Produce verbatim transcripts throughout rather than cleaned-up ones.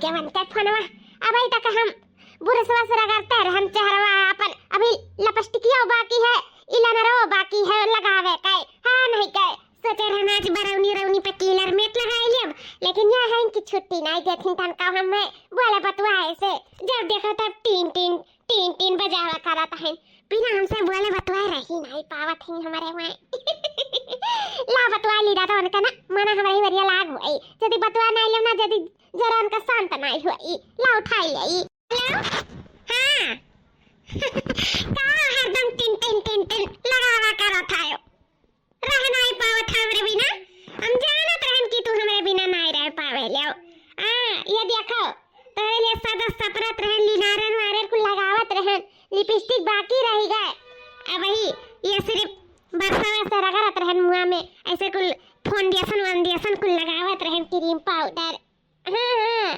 के मन के फोनवा, अबही तक हम बुरसवा से रगड़ते रहन चेहरवा अपन, अभी लिपस्टिकियो बाकी है, इलाइनरो बाकी है लगावे के, हाँ नहीं के। सोचे रहन आज बरौनी रौनी पे कीलर मेट लगाई लेब, लेकिन यह है कि छुट्टी नहीं देथिन तनका हमें बोले बतुआ ऐसे, जब देखो तब टीन टीन टीन टीन बजावा करत हैं, बिना हमसे बोले बतुआ रही नहीं पावत हैं हमारे वहाँ। ला बतुआ ली दादा उनका ना, मना हमारे ही बढ़िया लाग हुई, यदि बतुआ नहीं लेव ना, यदि जरा उनका शांत नहीं हुई, ला उठाई ले। हेलो, हाँ। का हरदम टिन टिन टिन टिन लगावा करत आयो? रह नहीं पावत हमरे बिना? हम जानत रहन कि तू हमरे बिना नहीं रह पावे लेव। हाँ, ये देखो, तोरे लिए सदा सपरत रहन, लिनारन वारन कुल लगावत रहन, लिपस्टिक बाकी रही गए। अबही ये सिर्फ बरसवा से रगड़त रहन मुआ में, ऐसे कुल फाउंडेशन वाउंडेशन कुल लगावत रहन, क्रीम पाउडर। हाँ, हाँ।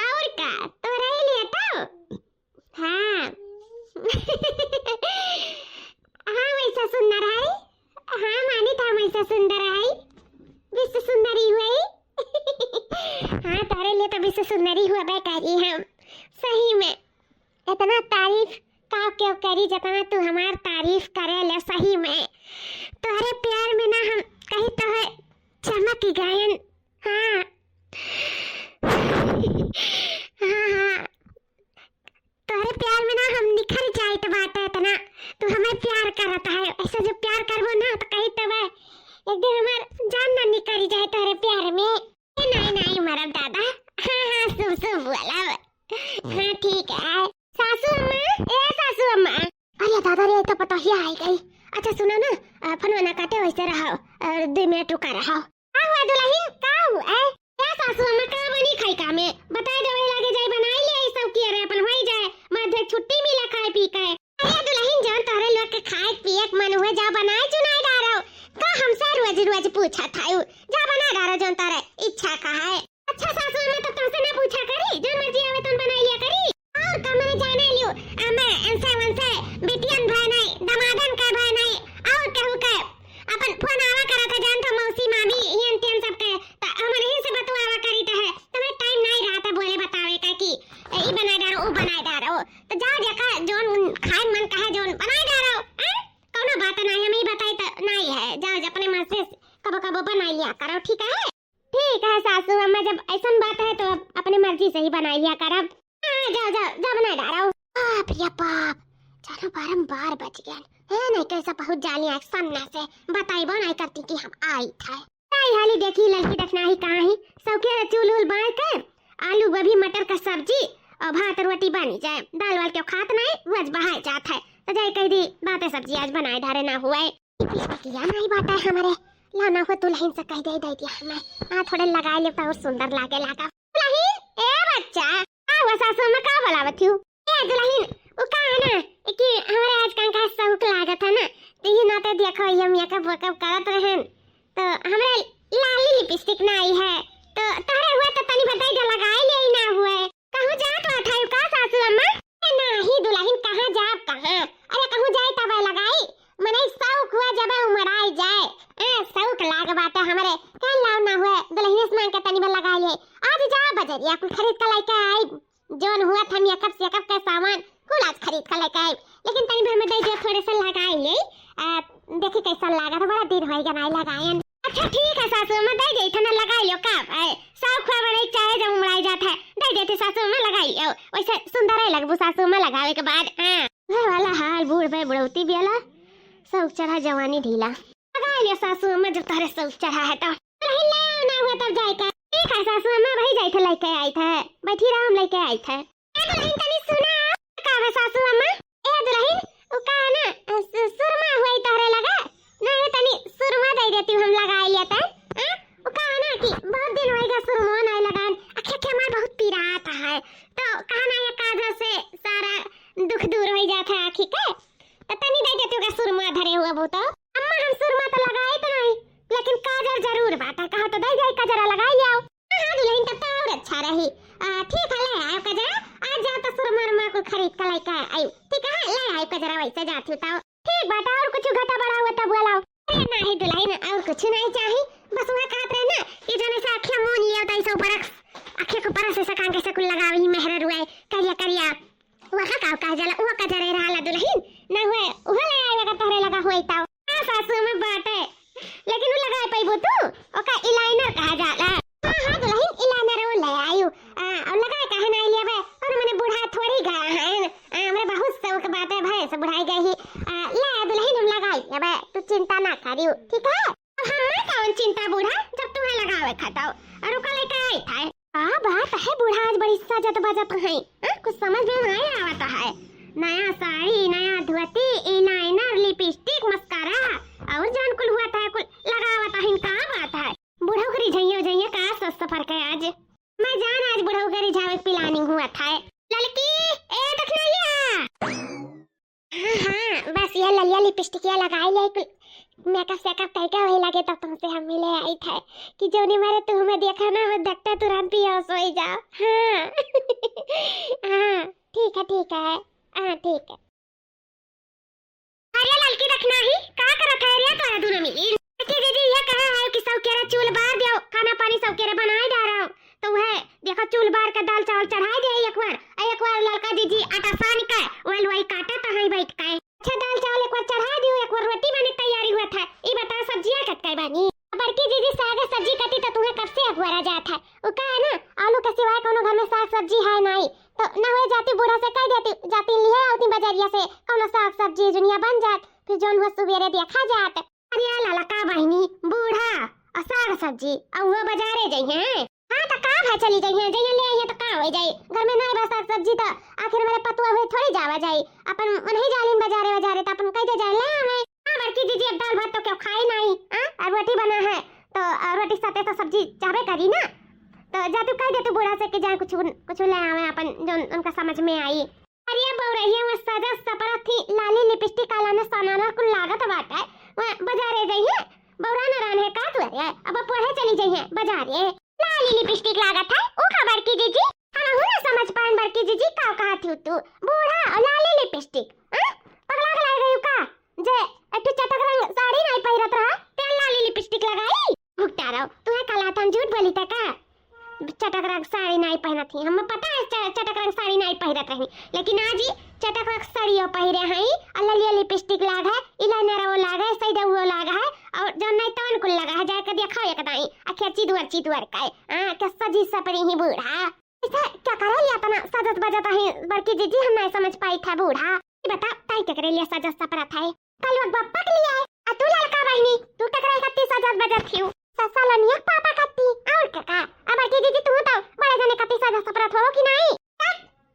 और का? तोरे लिए तो? हाँ। हाँ, वैसा सुंदर है। हाँ, मानी था वैसा सुंदर है। विश्व सुंदरी हुई। हाँ, तोरे लिए तो विश्व सुंदरी हुआ बे करी हम। सही में। इतना तारीफ का क्यों करी, जितना तू हमार तारीफ करे ले सही में। तोहरे प्यार में ना हम कहीं तो है चमक गयन। हाँ। हाँ, हाँ। तोहरे प्यार में ना हम निखर जाइत बाटे इतना। तू हमें प्यार करत है। ऐसे जो प्यार करबो ना तो कहीं तो मैं एक दिन हमार जान ना निकल जाए तोहरे प्यार में। ए, नहीं, नहीं, मरब दादा। हाँ, हाँ, शुभ, शुभ बोलब। हाँ, ठीक है। सासू अम्मा, ए सासू अम्मा। अरे दादा रे, तो पतोहिया आई गई। अच्छा सुनो ना, अ, फोनवा ना काटे, वैसे रहो, अ, दो मिनट रुका रहो। का हुआ दुल्हन, का हुआ? ए, ए सासू अम्मा, का बनी खाई का में? बताए दो, वही लागे जाए बनाई ले, ई सब किया रहे, अपन होई जाए, मध्य छुट्टी मिला खाए पी के। अरे दुल्हन, जौन तोहरे लोग के खाए पिए के मन हुए, जा बनाए चुनाए डारो। का हमसे रोज रोज पूछत है? जा बना डारो जौन तोहरे इच्छा का है। अच्छा सासू अम्मा, तो तुमसे ना पूछा करी, जौन मर्जी आवे तौन बनाई लिया करी। और का मने जाने लियो, अम्मा, इनसे उनसे बिटियन भय नहीं, दमादन के भय नहीं, और केहू के अपन फोन आवा करत है, जान तो मौसी, मामी, हियन तियन सब के, त हमन ही से बतुआवा करी त है, तमे टाइम नहीं रहत है बोले बतावे का कि ए, ई बनाए डारो, ऊ बनाए डारो, तो जाओ जेका जौन खाए मन कहे जौन बनाए डारो, हैं? कौनो बात नहीं, हम ही बताई त नहीं है, जाओ जे अपने मन से कबो कबो बनाई लिया करो, ठीक है? ठीक है सासू अम्मा, जब ऐसन बात है तो अब अपने मर्जी से ही बनाई लिया करब। हाँ, जाओ, जाओ, जाओ बनाए डारो। बाप रे बाप, जानो बारम्बार बज गया। है नहीं कैसा बहुत जाली आँख सामना से बताइबो नहीं करती कि हम आई थे। ताई हाली देखी लड़की देखना ही कहाँ ही, सौके चूल उल बांध के आलू गोभी मटर का सब्जी और भात रोटी बनी जाए। दाल वाल क्यों खात नहीं, रोज बहाए जात है। तो जाए कह दी बातें सब्जी आज बनाए डारे ना हुए। लिपस्टिकिया नहीं बाटे हमरे, लाना हो दुल्हन से कह दे, दे दिया हमें। हाँ, थोड़े लगाए ले तो और सुंदर लागे लागा। दुल्हन, ए बच्चा, का हुआ सासू अम्मा, का बोलावत हूँ? ए दुल्हन, वो का है ना कि हमरे आज कान का शौक लागत है ना, तो ये ना तो देखो ये मेकअप वेकअप करत रहन, तो हमरे लाली लिपस्टिक ना आई है, तो तोहरे हुए तो तनी बताई दे लगाए ले ना हुए। कहूँ जात वात है का सासू अम्मा? ए, नाही दुल्हन, कहाँ जाब कहाँ? अरे कहूँ जाए तब लगाई, मने शौक हुआ जब उमड़ाई जाए। ए, शौक लाग बाटे हमरे, कल लाओ ना हुए, दुल्हनिया से मांग के तनी भर लगाई ले। आज जा बजरिया कुल खरीद के लेके आई, जौन हुआ था मेकअप सेकअप के सामान कुल आज खरीद के लेके आई, लेकिन तनी भर में दे दिया, थोड़े से लगाई ले। आ, देखी कैसा लागा था, बड़ा दिन होई गया नहीं लगायन। अच्छा ठीक है सासू अम्मा, दे दे, इतना लगा लियो का? ए, सब खुआ बने चाहे जब उमड़ाई जात है, दे देते सासू अम्मा, लगा लियो। वैसे सुंदर है लगबू सासू अम्मा लगावे के बाद। हाँ, वह वाला हाल, बूढ़ पे बुढ़ौती बियाला, शौक चढ़ा जवानी ढीला। लगा लियो सासू अम्मा, जब तोहरे शौक चढ़ा है तो। नहीं ले ना हुआ तब जाए का। ठीक है सासू अम्मा, वही जाए थे लेके आई थे, बैठी रहो, हम लेके आई थे। ए दुल्हन तनी सुना। का बा सासू अम्मा? ए दुल्हन, उ का है ना, सु-, सुरमा हुई तोहरे लगा? नहीं, तनी सुरमा दे देती हूँ, हम लगा लिया था। हाँ? उ का है ना कि बहुत दिन होएगा सुरमा नहीं लगान। अखे, अखे, हमार बहुत पीरा आता है। तो कहा ना ये काजल से सारा दुख दूर हो जाता है आँखी के। तो तनी दे देती हूँ का सुरमा धरे हुआ बहुत। अम्मा हम सुरमा तो लगाए तो नहीं, लेकिन काजल जरूर बात है। कहा तो दे जाए काजल लगा लिया। हाँ, हाँ, दुल्हन, तब तो और अच्छा रही। आ, ठीक है, ले आयो कजरा। आज जाओ तो सुरमा उरमा कुल खरीद के लेके आई। ठीक है, ले आयो कजरा, वैसे जाती हूँ तो। ठीक बात, और कुछ घटा बढ़ा हुआ तब बोलाओ। अरे नहीं दुल्हन, और कुछ नहीं चाही। बस वह कहत रहे ना कि जने से अखिया मोन लिया तो ऐसे ऊपर अख-, अखिया के ऊपर से सकान कैसे कुल लगा अरे का लेके आई था? का बात है बूढ़ा, आज बड़ी सजत बजत है, हाँ? कुछ समझ में नहीं आवत है। नया साड़ी, नया धोती, eyeliner, lipstick, mascara और जौन कुल हुआ था कुल लगावत है, का बात है? बुढ़ऊ के रिझइयो जइया का सस सफर के आज। मैं जान आज बुढ़ऊ के रिझावे के planning हुआ था। ललकी, ए दखनैया। हाँ, हाँ, बस ये ललिया लिपस्टिकिया लगाई ले, कुल makeup सेकअप कई के वही लगे तब तुमसे हम मिले आई थे कि जौनी मारे तू हमें देखा ना, हमें देखते तुरंत बेहोश हो ही जाओ। हाँ। हाँ, ठीक है, ठीक है। हाँ, ठीक है। अरे ललकी दखनही, का करत है रे तोरा दुनो मिली? कि दीदी ये कहे है कि सौकेरे चूल बार दियो, खाना पानी सौकेरे बनाए डारो। तो वह देखा चूल बार के दाल चावल चढ़ाए दे एक बार, आ एक बार ललका दीदी आटा सान के वह लोई काटत है बैठ के। अच्छा दाल चावल एक बार चढ़ाए दियो, एक बार रोटी बने के तैयारी हुआ था। ई बताओ सब्जियां कत के बानी? बड़की दीदी साग सब्जी कती तो तुम्हें कब से अगुआरा जात है। उ का है ना, आलू के सिवाय कोनो घर में साग सब्जी है नहीं, तो ना हुए जाती बूढ़ा से कह देती, जाती लिहे आवती बजरिया से कोनो साग सब्जी जुनिया बन जात, फिर जौन हुआ सुबेरे देखा जात। अरे ललका बहिनी, बूढ़ा और साग सब्जी और वो बजारे जइहे। हाँ तो का भाई चली जइहे, जइहे ले आइए तो का हो जाए, घर में नहीं बा साग सब्जी तो आखिर मेरे पतुआ हुए थोड़ी जावा जाए, अपन उन्हीं जालिन बजारे बजारे तो अपन कह दे जाए ले आवे। हाँ बड़की दीदी, अब दाल भात तो क्यों खाई नहीं, हाँ? और रोटी बना है तो, और रोटी साथे तो सब्जी चाहबे करी ना, तो जा तू कह दे तू बूढ़ा से कि जा कुछ कुछ ले आवे अपन जो उनका समझ में आई। अरे बउरहिया में सजत सपरत थी, लाली लिपस्टिक काला ने सनाला कुल लागत बाटे। वह बजारे जइहे, बउरा न रहन है का तू? अरे अब पढ़े चली जइहे बजारे। लाली लिपस्टिक लागत है, उ का बड़की जीजी? हम हूँ ना समझ पाएन बड़की जीजी, का कहा थी तू? बूढ़ा और लाली लिपस्टिक, हाँ? पगला के लाग गई का? जे एक ठो चटक रंग साड़ी नहीं पहिरत रहा, ते लाली लिपस्टिक लगाई? भुगता रहो, तुम्हें कल आता हम झूठ बोली था का? चटक रंग साड़ी नहीं पहनत ही, हमें पता है च-, चटक रंग साड़ी नहीं पहिरत रही, लेकिन आज ही चटक रंग साड़ियों पहिरे हैं, और ललिया लिपस्टिक लाग है, eyeliner वो लाग है, सैदा वो लाग है, और जो नहीं तवन कुल लगा है, जाके दिखाओ एक दाई, अखिया चिदुअर चिदुअर का है, हाँ, के सजी सपरी ही बूढ़ा। ऐसे क्या करे लिया तना सजत बजत ही बड़की जीजी, हम नहीं समझ पाई था बूढ़ा। ये बता, ताई केकरे लिए सजत सपरत है? कल वो बप्पा के लिए है, आ तू ललका बहिनी, तू केकरे कत्ती सजत बजत हियो? ससलनिया पापा कत्ती, और का का? अब बड़की जीजी तू तो बड़े जने कत्ती सजत सपरत हो कि नहीं?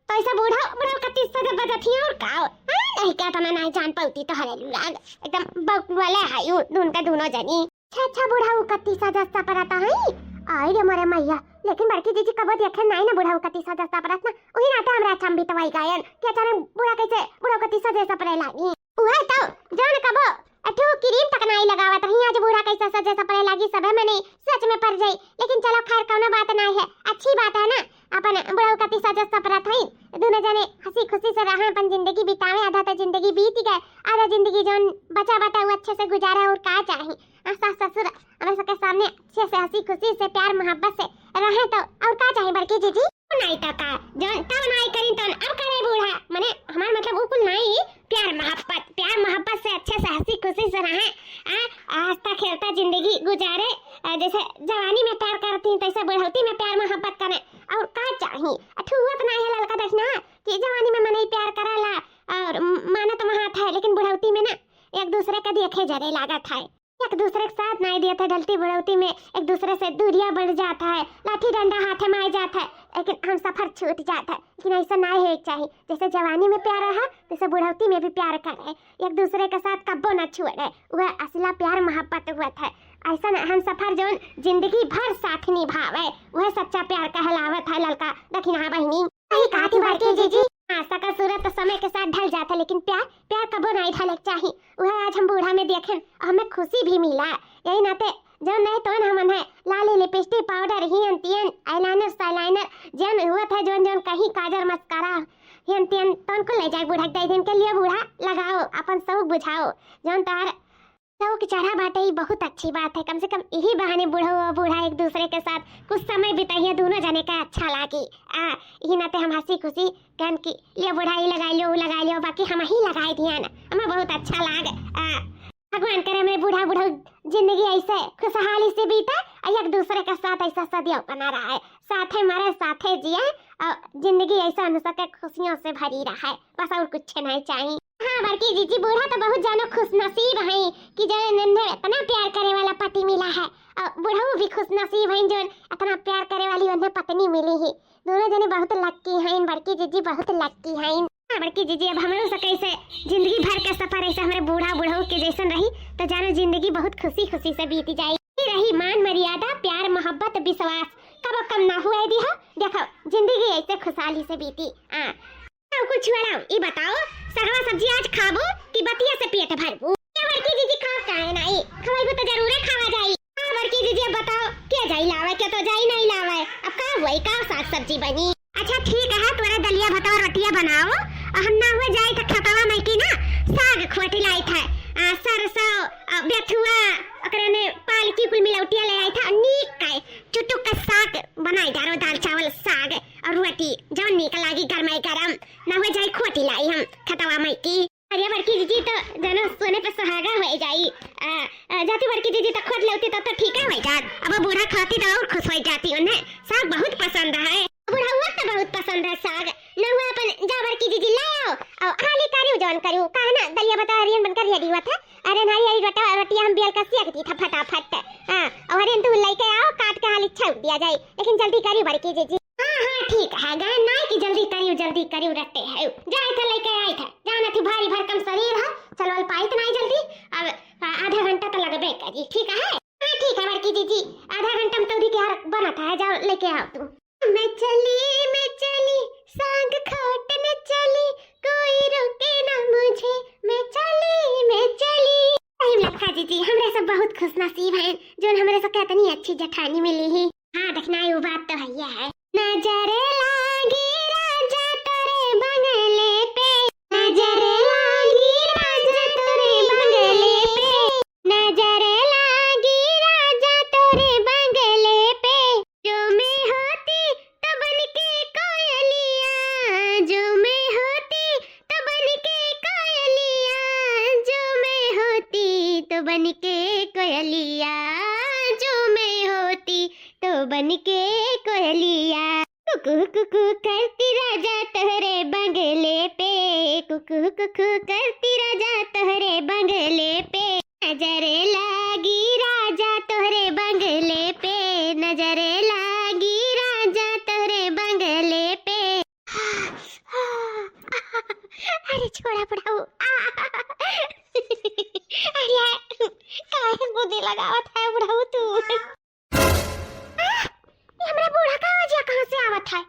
तो ऐसा बूढ़ा, बूढ़ा कत्ती सजत बजत हियो और का हो? हाँ, नहीं क्या तो मैं नहीं जान पाती तो हरे लुराग, एकदम बक वाले हायू, दून का दूनो जनी। अच्छा, अच्छा, बुढ़ऊ कत्ती सजत सपरत हई। आई रे मोरे मैया, लेकिन बड़की जीजी कबो देखे नाई ना बुढ़ऊ कत्ती सजत सपरत ना। उही नाते हमरा अचंभित वही गायन कि अचानक बूढ़ा कैसे बुढ़ऊ कत्ती सजे सपरे लागी। उहे तो, जौन कबो अठू क्रीम तक नाई लगावत रही, आज बूढ़ा कैसे सजे सपरे लागी, सबे मने सोच में पड़ जाई। लेकिन चलो खैर, कौनो बात नाई है, अच्छी बात है ना, अपन बुढ़ऊ कत्ती सजत सपरत हई, दोनों जने हंसी खुशी से रहें, अपन जिंदगी बितावें। आधा तो जिंदगी बीत गए, आधा जिंदगी जौन बचा बटा वो अच्छे से गुजारा, और का चाही? आ, सास ससुर हमें सबके सामने अच्छे से हंसी खुशी से प्यार मोहब्बत से रहे तो और का चाही बड़की जीजी? नहीं तो का, जौन तब नहीं करी तौन अब करे बूढ़ा, मने हमार मतलब उ कुल नहीं, प्यार मोहब्बत, प्यार मोहब्बत से अच्छे से हंसी खुशी से रहे, आ, हंसता खेलता जिंदगी गुजारे, आ, जैसे जवानी में प्यार करती तैसे बुढ़ौती में प्यार मोहब्बत करे, और का चाही? अठुआ तो नहीं है ललका देखना कि जवानी में मनई प्यार करेला और मानत महत है, लेकिन बुढ़ौती में ना एक दूसरे के देखे जरे लागत है। एक दूसरे के साथ नाई देत है, ढलती बुढ़ौती में एक दूसरे से दूरिया बढ़ जात है, लाठी डंडा हाथे में आ जात है, लेकिन हम सफर छूट जात है। लेकिन ऐसा नाई है चाही, जैसे जवानी में प्यार रहा, तैसे बुढ़ौती में भी प्यार करे, एक दूसरे के साथ कब्बो ना छोड़े, वह असला प्यार मोहब्बत हुआ था। ऐसा हम सफर जौन जिंदगी भर साथ निभावे, वह सच्चा प्यार कहलावत है ललका दखिनहा बहिनी। सही कहा थी बड़की जीजी। हाँ, सकल सूरत तो समय के साथ ढल जात है, लेकिन प्यार, प्यार कबो नहीं ढले के चाही। वह आज हम बूढ़ा में देखें, हमें खुशी भी मिला। यही नाते जौन नहीं तौन हमन है, लाली लिपस्टिक पाउडर हियन तियन, eyeliner साइलाइनर जौन हुआ था, जौन जौन कहीं काजर मस्कारा हियन तियन तौन को ले जाए बूढ़ा के दे दिन के लिए, बूढ़ा लगाओ, अपन शौक बुझाओ, जौन तार शौक चढ़ा बाटे, ई बहुत अच्छी बात है। कम से कम यही बहाने बूढ़ो और बूढ़ा एक दूसरे के साथ कुछ समय बिताइए, दोनों जने का अच्छा लागी। आ, यही नाते हम हंसी खुशी कहन की, "लियो बूढ़ा, ई लगाई लियो, ऊ लगाई लियो", बाकी हम ही लगाई दिया ना, हमें बहुत अच्छा लाग। आ, भगवान करे हमरे बूढ़ा बूढ़ा जिंदगी ऐसे खुशहाली से बीते, आ एक दूसरे के साथ ऐसा सदियों बना रहा है, साथे मरे साथे जिए, और जिंदगी ऐसा हम सबके खुशियों से भरी रहा है, बस और कुछ नहीं चाहिए। हाँ बड़की जीजी, बूढ़ा तो बहुत जानो खुशनसीब हैं कि जो इन्हें इतना प्यार करे वाला पति मिला है, और बुढ़ऊ भी खुशनसीब हैं जो इतना प्यार करे वाली उन्हें पत्नी मिली है। दोनों जने बहुत लक्की हैं बड़की जीजी, बहुत लक्की हैं। हाँ बड़की जीजी, अब हमरो से कैसे जिंदगी भर का सफर ऐसे हमरे बूढ़ा बुढ़ऊ के जैसन रही तो जानो जिंदगी बहुत खुशी खुशी से बीत जाई। रही मान मर्यादा, प्यार मोहब्बत विश्वास, कबो कम ना हुए दिहो। देखो जिंदगी ऐसे खुशहाली से बीती। हाँ। अब कुछ बड़ाओ, ई बताओ, सगवा सब्जी आज खाबो कि बतिया से पेट भरबो? ए बड़की जीजी, खाब काहे नाई? खवाइबो तो जरूरे खावा जाई। हाँ बड़की जीजी, अब बताओ, के जाई लावे, के तो जाई नहीं लावे। अब का हुई, का साग सब्जी बनी? अच्छा ठीक है, तोरा दलिया भतवा रोटिया बनाओ, और हम ना हुए जाई तो खेतवा में की ना साग खोटी लाई था, आ, सरसों, आ, बेथुआ, ओकरे ने पालकी कुल मिलौटिया ले आई था, और नीक का चुटुक का साग बनाई डारो, दाल चावल साग और रोटी, जौन नीक लागी गरमाई गरम। ना हुए जाई खोटी लाई हम खेतवा में की। अरे बड़की जीजी तो जानो सोने पे सुहागा हो जाई। आ, आ, जाती बड़की जीजी तो खोट लेती तब तो ठीक है हो जात। अब बूढ़ा खाती तो और खुश हो जाती, उन्हें साग बहुत पसंद है। बुढ़ाऊ तो बहुत पसंद है साग। ना हुआ अपन जा बड़की जीजी ले आओ, और हाली करियो जौन करियो, कहा ना दलिया बता हरियन बनकर ready हुआ था। अरे नारी, अरे रोटा रोटिया हम बेल का सेक दी था फटाफट। हाँ, और हरियन तू लेके आओ, काट के हाली छौंक दिया जाए, लेकिन जल्दी करियो बड़की जीजी। हाँ हाँ ठीक है, गए नाई की जल्दी करियो, जल्दी करियो रट्टे है। जाए थे लेके आई थे, जाना थी भारी भरकम शरीर है, चलवल पाई तो नाई जल्दी। अब आधा घंटा तो लगबे करी, ठीक है? हाँ ठीक है बड़की जीजी, आधा घंटा में तो उठी के हर बना था, जाओ लेके आओ तू। मैं चली, मैं चली, साग खोटने चली, कोई रोके ना मुझे, मैं चली, मैं चली। सही में ललका जीजी, हमरे सब बहुत खुशनसीब हैं, जोन हमरे सब के इतनी अच्छी जेठानी मिली ही। हाँ, देखना, ये बात तो है, ये है। नजर लागी राजा तोरे बंगले पे, नजर लागी राजा तोरे बंगले पे, नजर लागी राजा तोरे बंगले पे। जो मैं होती तो बन के कोयलिया, जो मैं होती तो बन के कोयलिया, जो मैं होती तो बन के कोयलिया, जो मैं होती तो बन के कोयलिया। कुकू कुकू करती राजा तोहरे बंगले पे, कुकू कुकू करती राजा तोहरे बंगले पे। नजर लागी राजा तोहरे बंगले पे, नजर लागी राजा तोहरे बंगले पे। अरे छोड़ा बुढ़ऊ। अरे काहे बुद्धि लगावत है बुढ़ऊ तू? आह, ये हमरा बूढ़ा का आवाजिया कहाँ से आवत है?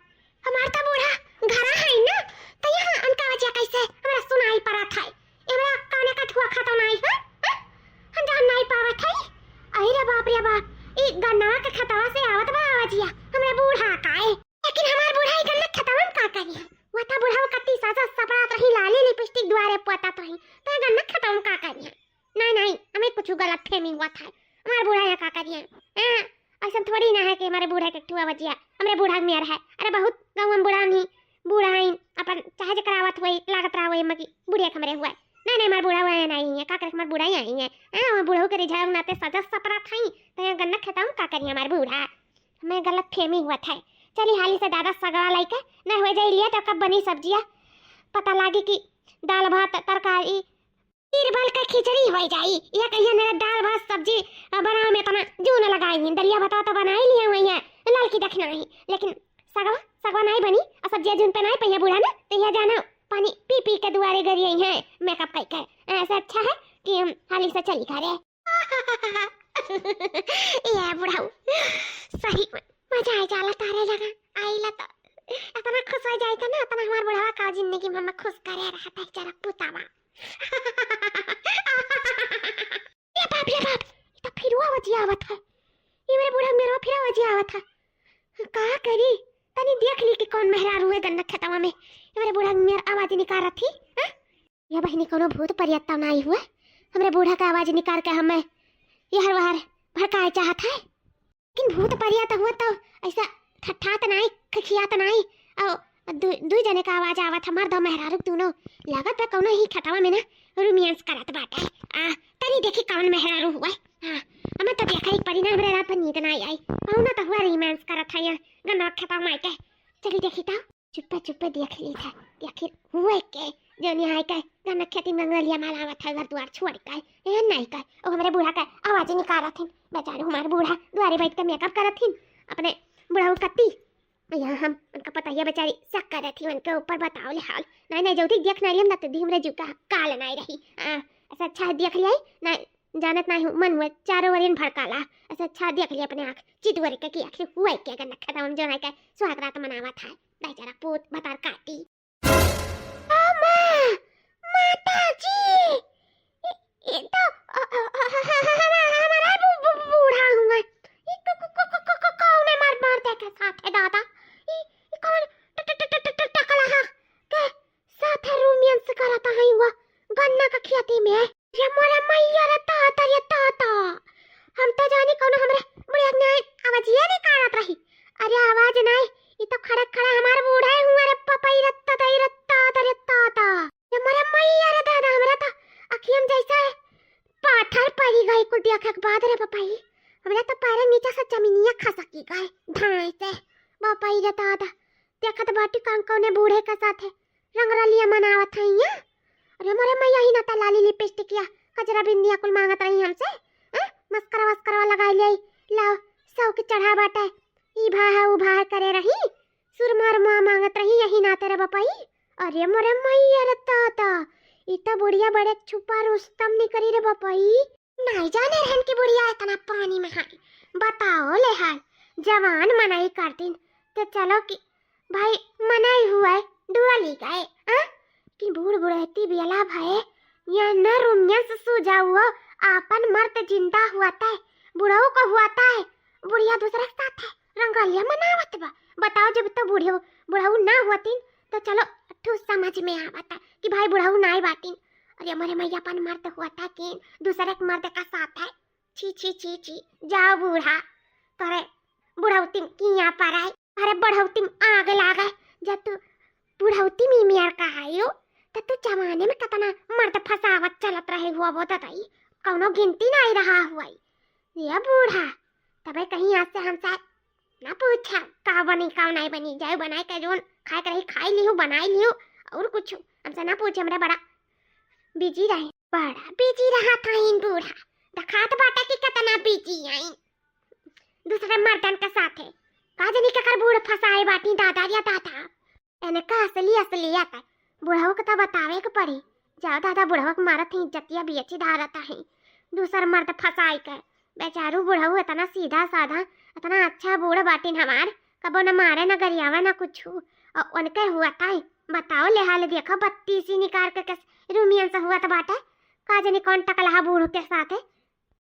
हमार तो बूढ़ा घरा है ना, तो यहाँ उनका आवाजिया कैसे हमरा सुनाई पड़त है? ये हमरा काने का ठुआ खाता नहीं है? हैं? हम जान नहीं पावत है। अरे रे बाप रे बाप, ई गन्नवा के खेतवा से आवत बा आवाजिया, हमरा बूढ़ा का है। लेकिन हमार बूढ़ा ई गन्ना खेतवा में का करी है? वो तो बूढ़ा वो कत्ती साजा सपड़ात रही, लाली लिपस्टिक दुआरे पोतात रही, तो ये गन्ना खेतवा में का करी है? नहीं, नहीं, हमें कुछ गलतफहमी हुआ था। हमारे बूढ़ा यहाँ का करिए? हाँ, ऐसा थोड़ी ना है कि हमारे बूढ़ा के ठुआ बजिया, हमारे बूढ़ा के मेर है। अरे बहुत गाँव में बूढ़ा नहीं, बूढ़ा हैं, अपन चाहे जकरा आवत हुए, लागत रहा हुए, मकी बुढ़िया के हमरे हुआ। नहीं, नहीं, हमारे बूढ़ा हुआ है नहीं है, का करे हमारे बूढ़ा ही आई है। हाँ, वो बूढ़ा के रिझाए नाते सजा सपरा था ही, तो यहाँ गन्ना खेता हूँ, का करिए हमारे बूढ़ा? हमें गलतफहमी हुआ था। चली हाली से दादा सगवा लाइके, नहीं हो जाए लिया तो कब बनी सब्जिया, पता लागे कि दाल भात तरकारी, परवल का खिचड़ी हो जाई। ये कहिया मेरा दाल भात सब्जी, अ, बनावे में इतना जून लगाई है। दलिया भात तो बनाई लिया हुई है, लाल की दखना ही। लेकिन सगवा, सगवा नहीं बनी, और सब्जिया जून पे नहीं पहिया बूढ़ा ना, तो यह जाना पानी पी पी के दुआरे गरी आई है, मेकअप कई के। ऐसे अच्छा है कि हम हाली से चली घरे। ये बुढ़ऊ, सही में मजा आ जाला तारे लगा आइला तो। इतना खुश हो जाए था ना, इतना हमार बुढ़वा का जिंदगी में हमें खुश करे रहा था, बेचारा पुतावा। ए बाप रे बाप, ई तो फिर आवाज आवत है। ई मेरे बूढ़ा मेरा फिर आवाज आवत है। का करी? तनी देख ली कि कौन मेहरारू है गन्ना खेतवा में। ई मेरे बूढ़ा मेर आवाज निकालत ही, हाँ? या बहिनी कौनो भूत परियत तो नाई हुआ? हमरे बूढ़ा का आवाज निकाल के हमें यहर वहर भड़काए चाहत है। लेकिन भूत परियत हुआ तो ऐसा ठठात नाई, खिखियात नाई। और दु-, दुई जने का आवाज आवत, हमार दो मेहरारू दोनों लागत बा कौनो ही खेतवा में ना रोमांस करत बाटे। आ, तनी देखी कौन मेहरारू हुआ। हाँ, हमें तो देखा ही पड़ी ना, हमरे रात भर नींद ना आई। कौनो तो हुआ रोमांस करत है यहाँ गन्ना खेतवा में के। चली देखी तो। चुप्पे चुप्पे देख ली था, आखिर हुए के, जो नहीं आए के गन्ना खेत रंगरलिया मनावत है घर दुआर छोड़ के, ए नहीं का, ओ हमरे बूढ़ा का आवाज निकारत हिन, बेचारे हमार बूढ़ा दुआरे बैठ के मेकअप करत हिन, अपने बुढ़ऊ कत्ती, यहाँ हम उनका पतोहिया बेचारी शक करत ही, उनके ऊपर बताओ ले हाल, नहीं नहीं जल्दी देख नहीं लेम ना तो दी हमरे जीव का काल नहीं रही, आ, ऐसा अच्छा है देख लिया, नहीं जानत नहीं हूँ, मन हुआ चारों ओरिन भड़काला, ऐसा अच्छा देख लिया अपने आँख, चितवर के की आँख हुआ के अगर नखा हम जो नहीं का सुहाग रात मनावत है, बेचारा पूत भतार काटी। अम्मा, माता जी, ये, ये तो, अ, अ, अ, ह-, ह-, ह-, ह-, ह-, हमारा बू-, बू-, बूढ़ा हुआ। ये क-, क-, क-, क-, क-, क-, कौन है मार, मार देखे साथ है दादा? ये, ये कौन ट-, ट-, ट-, ट-, ट-, टकला है? के साथ है रोमांस करता है हुआ गन्ना का खेती में? ये मोरे मैया रे ताता, रे ताता। हम तो जानी कौनो हमरे बुढ़िया के नाई आवाजिया निकारत रही। अरे आवाज नाई, ई तो खड़ा खड़ा हमार बूढ़ा हुआ रे पपई रे ताता, रे ताता, रे ताता। ये मोरे मैया रे दादा, हमरा तो अखियम जैसे पाथर पड़ी गई कुल देखे के बाद रे पपई। हमरा तो पैर नीचे से जमीनिया खसकी गए धाई से। पपई रे दादा, देखत बाटी कौन कौने बूढ़े के साथ है रंगरलिया मनावत है यहाँ। अरे मोरे मैया ही ना त लाली लिपस्टिक या कजरा बिंदिया कुल मांगत रही हमसे, हैं? मस्करा वस्करा लगाई ले, लाओ, सौ के चढ़ा बाटे, ई भा है, ऊ भा है करे रही, सुरमा उरमा मांगत रही यही नाते रे बपई। अरे मोरे मैया रे ताता, ई त बुढ़िया बड़े छुपा रुस्तम निकरी रे बपई। नहीं जाने रहन की बुढ़िया इतना पानी में है, बताओ ले हाल, जवान मनई कर दिन, तो चलो कि भाई मनई हुआ है, डुअली गए, आ? कि बूढ़ बुढ़ती बेला भए, या न रोमांस सूझा हुआ, आपन मर्द जिंदा हुआ तय, बुढ़ऊ को हुआ तय, बुढ़िया दूसरे के साथ है, रंगलिया मनावत बा। बताओ, जब तो बूढ़े, बुढ़ऊ ना हुआतीन, तो चलो, ठूस समझ में आवता कि भाई बुढ़ऊ नाई बाटीन। अरे मोरे मैया, अपन मर्द हुआ था कि दूसरे के मर्द का साथ है। छी, छी, छी, छी, जाओ बूढ़ा, तोरे बुढ़ौती में किया पर आई, अरे बुढ़ौती में आग लागे, जब तू बुढ़ौती में मेर का आयो, तो तू जवाने में कितना मर्द फसावत चलत रहे हुआ वो ददाई, कौनो गिनती नहीं रहा हुआ। ये बूढ़ा, तबे कहीं आज से हमसे ना पूछा का बनी का नहीं बनी, जाओ बनाए के जोन खाए के रही खाई लिहू, बनाई लिहू, और कुछ हमसे ना पूछे, हमरा बड़ा बिजी रहे, बड़ा बिजी रहा था इन बूढ़ा, दिखात बाटा कि कितना बिजी आई दूसरे मर्दन के साथे। का जनी केकर बूढ़ फसाए बाटी दादा या दादा। एनका असली असलियत है, बुढ़ऊ के तो बतावे के पड़ी। जाओ दादा, बुढ़ऊ के मारत ही इज्जतिया बेची धारत है, दूसर मर्द फसाई के। बेचारू बुढ़ऊ इतना सीधा साधा, इतना अच्छा बूढ़ बाटिन हमार, कबो न मारे, न गरियावे, न कुछ। और उनके हुआ था, बताओ ले हाल, देखो बत्तीसी निकाल के कैसे रोमांस हुआ था बाटे। का जनी कौन टकलहा बूढ़ के साथ है।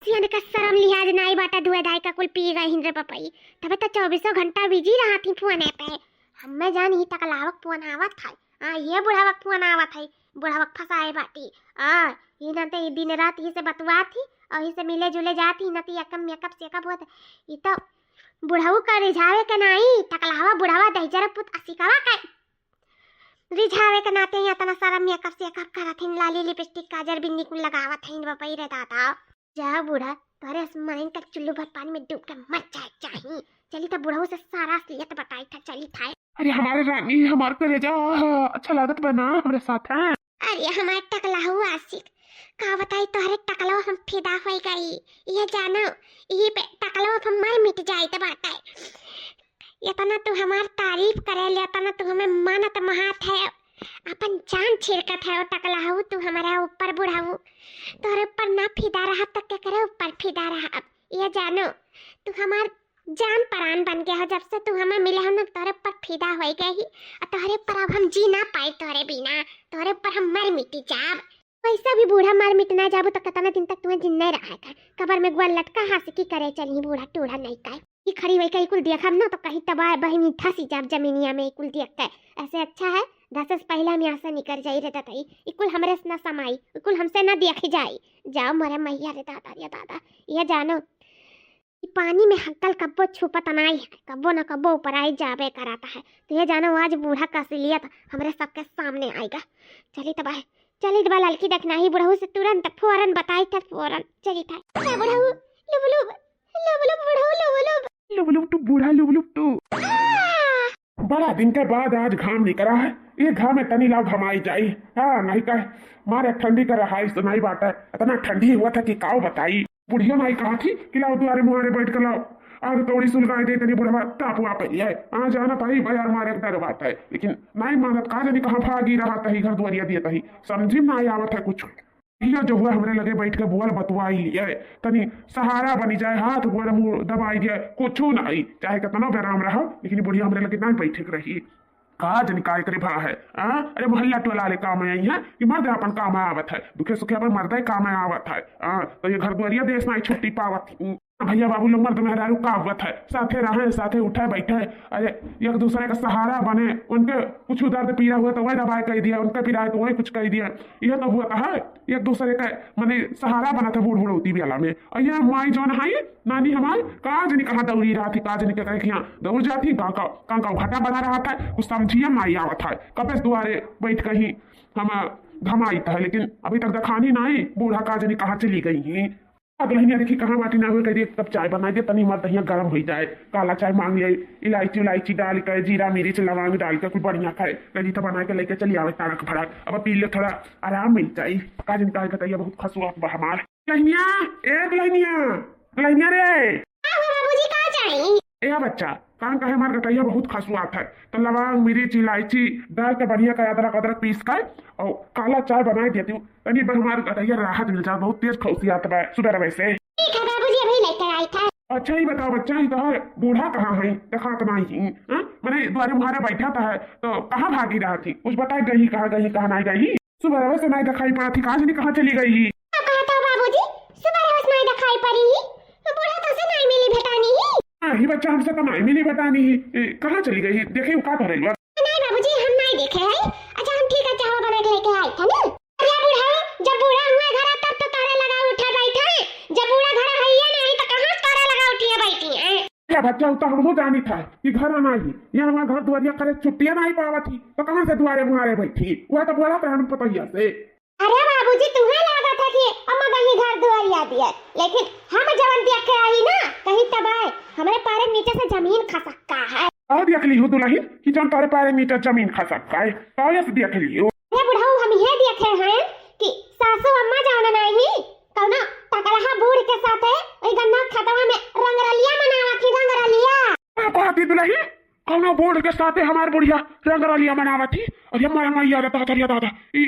सियन का शर्म लिहाज नाई बाटा, दुए दाई का कुल पी गए हिन रे पपई। तबे तो चौबीसों घंटा बिजी रहा थी फोने पे। हमें जान ही टकलावक फोन आवत है। हाँ, ये बुढ़ावक फोन आवत है, बुढ़ावक फसाए बाटी। आ, ही ना ते दिन रात ही से बतुआ थी और ही से मिले जुले जात ही, ना ती एकम मेकअप सेकअप होत। ई तो बुढ़ऊ का रिझावे के नाई, टकलावा बुढ़ावा दहिजरा पुत असिकवा का रिझावे के नाते ही इतना सारा मेकअप सेकअप करत हिन, लाली लिपस्टिक काजर बिंदी कुल लगावत हिन बपई रे दादा। जा बूढ़ा, तोरे असमाइन का चुल्लू भर पानी में डूब के मर जाए चाही। चली त बुढ़ऊ से सारा असलियत बताई था, चली था। अरे हमारे रानी, हमार करेजा, आहा, अच्छा लागत बा ना हमरे साथ, हाँ? अरे हमार टकलाहू आशिक, का बताई तोहरे टकलवा हम फिदा होई गई। ये जानो, ये पे टकलवा हम मर मिट जाइत बाटे। इतना तू हमार तारीफ करे ले, इतना तू हमें मानत महात है, अपन जान छिड़कत है, ओ टकलाहू तू हमारा ऊपर बुढ़ाऊ। तोहरे ऊपर ना फिदा रहा तो केकरे ऊपर फिदा रहा? अब ये जानो, तू हमार जान परान बन गया हो, जब से तू हमें मिले हो ना, तोहरे ऊपर फिदा होई गई ही, और तोहरे ऊपर अब हम जी ना पाए, तोहरे बिना, तोहरे ऊपर हम मर मिटी जाब। वैसे भी बूढ़ा मर मिट ना जाबू तो कितना दिन तक तुम्हें जिंदा रहा था? कबर में ग्वाल लटका हासिकी करे चली बूढ़ा टूढ़ा नहीं का। ई खड़ी वही का ई कुल देखब ना तो कहीं तबाह बहिनी धसी जाब जमीनिया में ई कुल देख के। ऐसे अच्छा है दस से पहले हम यहाँ से निकल जाई रे दतई। ई कुल हमरे से ना समाई, ई कुल हमसे ना देखी जाई। जाओ मोरे मैया रे दादा रे दादा, ये जानो ई पानी में हक्कल कब्बो छुपत नाई है, कब्बो न कब्बो ऊपर आई जाबे कराता है। तो ये जानो आज बूढ़ा का असलियत हमरे सबके सामने आएगा। चली तबाह, चली तबाह ललकी देखना ही बुढ़ऊ से तुरंत फौरन बताई था फौरन। चली था। ए बुढ़ऊ, लुब लुब, लुब लुब बुढ़ऊ, लुब लुब। लुब लुब टू बूढ़ा, लुब लुब टू। बड़ा दिन के बाद आज घाम निकला है, ये घर में तनी लाव घमाई जाई। हाँ, नहीं कहे, मारे ठंडी का रहाइश तो नहीं बाटे। इतना ठंडी हुआ था कि काव बताई। बुढ़िया माई कहा थी कि लाव दुआरे मुहारे बैठ के लाव, आग कौड़ी सुलगाए दे, तनी बुढ़वा ताप वाप है। आ जाना ताई, बाजार मारे के डर बात है, लेकिन नहीं मानत, का जानी कहाँ भागी रहा तही, घर दुआरिया दिया तही, समझी में नहीं आवत है कुछ। हिया जो हुआ हमरे लगे बैठ के बोल बतवाई लिए, तनी सहारा बनी जाए, हाथ गोड़ मुंह दबाई दिए, कुछ नहीं, चाहे कितना बेराम रहा, लेकिन बुढ़िया हमरे लगे नहीं बैठे के रही। का जनी का एकरे भा है, आ? अरे मोहल्ला टोला वाले काम आई है कि मर्द अपन काम आवत है, दुखे सुखे अपन मर्द काम आवत है, आ? तो ये घर दुआरिया देश नहीं छुट्टी पावत। भैया बाबू लोग मर्द मेहरारू का आवत है, साथे रहे, साथे उठे बैठे, अरे एक दूसरे का सहारा बने, उनके कुछ दर्द पीड़ा हुआ तो वही दवाई कह दिया, उनके पीड़ा है तो वही कुछ कह दिया। यह तो हुआ है एक दूसरे का मने सहारा बनत है बूढ़ बुढ़ौती बेला में। और यह माई जौन है नानी हमार, का जनी कहाँ दौड़ी रहा थी, का जनी के कहे कि यहाँ दौड़ जाती, गाँव का, गाँव का घाटा बना रहा था, कुछ समझिए माई आवत है, कबे से दुआरे बैठ कहीं हम घमाइत है, लेकिन अभी तक दिखानी नहीं, बूढ़ा का जनी कहाँ चली गई ही। अब दुल्हनिया देखी कहाँ बाटी ना हुए, कह दिए तब चाय बना दे, तनी हमार दहिया गरम हो जाए, काला चाय मांग ले, इलायची उलायची डाल के, जीरा मिर्च लवांग डाल के कुछ बढ़िया खाए, कह दी तो बना के लेके चली आवे तारक भड़क, अब पी ले, थोड़ा आराम मिल जाए। का जनी का गटैया बहुत खसुआत बा हमार। दुल्हनिया, ए दुल्हनिया, दुल्हनिया रे। का हुआ बाबूजी, का चाही? ए बच्चा, कान कहे हमार गटैया बहुत खसुआत है, तो लवांग, मिर्च, इलायची डाल के बढ़िया का अदरक, अदरक पीस के और काला चाय बनाए देती हूँ, तनी बस हमार गटैया राहत मिल जाए, बहुत तेज खौसियात बा सुबह रवे से। ठीक है बाबूजी, अभी लेकर आई था। अच्छा ही बताओ बच्चा, ही तोहर बूढ़ा कहाँ है? दिखात नहीं है, हाँ? मने दुआरे मुहारे बैठा था है, तो कहाँ भागी रहा थी? कुछ बताए गई, कहाँ गई, कहाँ नहीं गई? सुबह से नहीं दिखाई पड़ा थी, कहाँ जानी कहाँ चली गई? का कहत हो बाबूजी? सुबह से नहीं दिखाई पड़ी ही? तो बूढ़ा तो से नहीं मिली भेटानी ही? नहीं बच्चा, हमसे तो नहीं मिली भेटानी ही। ए, कहाँ चली गई? देखे का करे लोग? नहीं बाबूजी, हम नहीं देखे है। अच्छा, हम ठीक है, चाहो बना के लेके आई था ना। अरे बूढ़ा, जब बूढ़ा हुआ घर तब तो तारे लगा उठे बैठे, जब बूढ़ा घर है ये नहीं तो कहाँ से तारे लगा उठिए बैठी है? या बच्चा, उ तो हमहू जानी था कि घर आना ही, ये हमार घर दुआरिया करे छुट्टिया नहीं पावत ही, तो कहाँ से दुआरे मुहारे बैठी? वह तो बोला था हम पतैया से। अरे बाबूजी, तुम्हें लागत है कि अम्मा कहीं घर दुआरिया दिए, लेकिन हम जवन देख के आई ना, कहीं तब आए, हमरे पैर नीचे से जमीन खसक का है। और देख ली हो दुल्हन कि जौन तारे पैर नीचे जमीन खसक का है, तो ऐसे देख लियो। अरे बुढ़ऊ, हम ये देखे हैं कि सासू अम्मा जवन नहीं, कौनो टकलहा बूढ़ के साथे ओई गन्ना खेतवा में रंगरलिया मनावत ही, रंगरलिया। का कहती दुल्हन? कौनो बूढ़ के साथे हमार बुढ़िया रंगरलिया मनावत ही? अरे माया माया, अरे दादा, अरे दादा, ई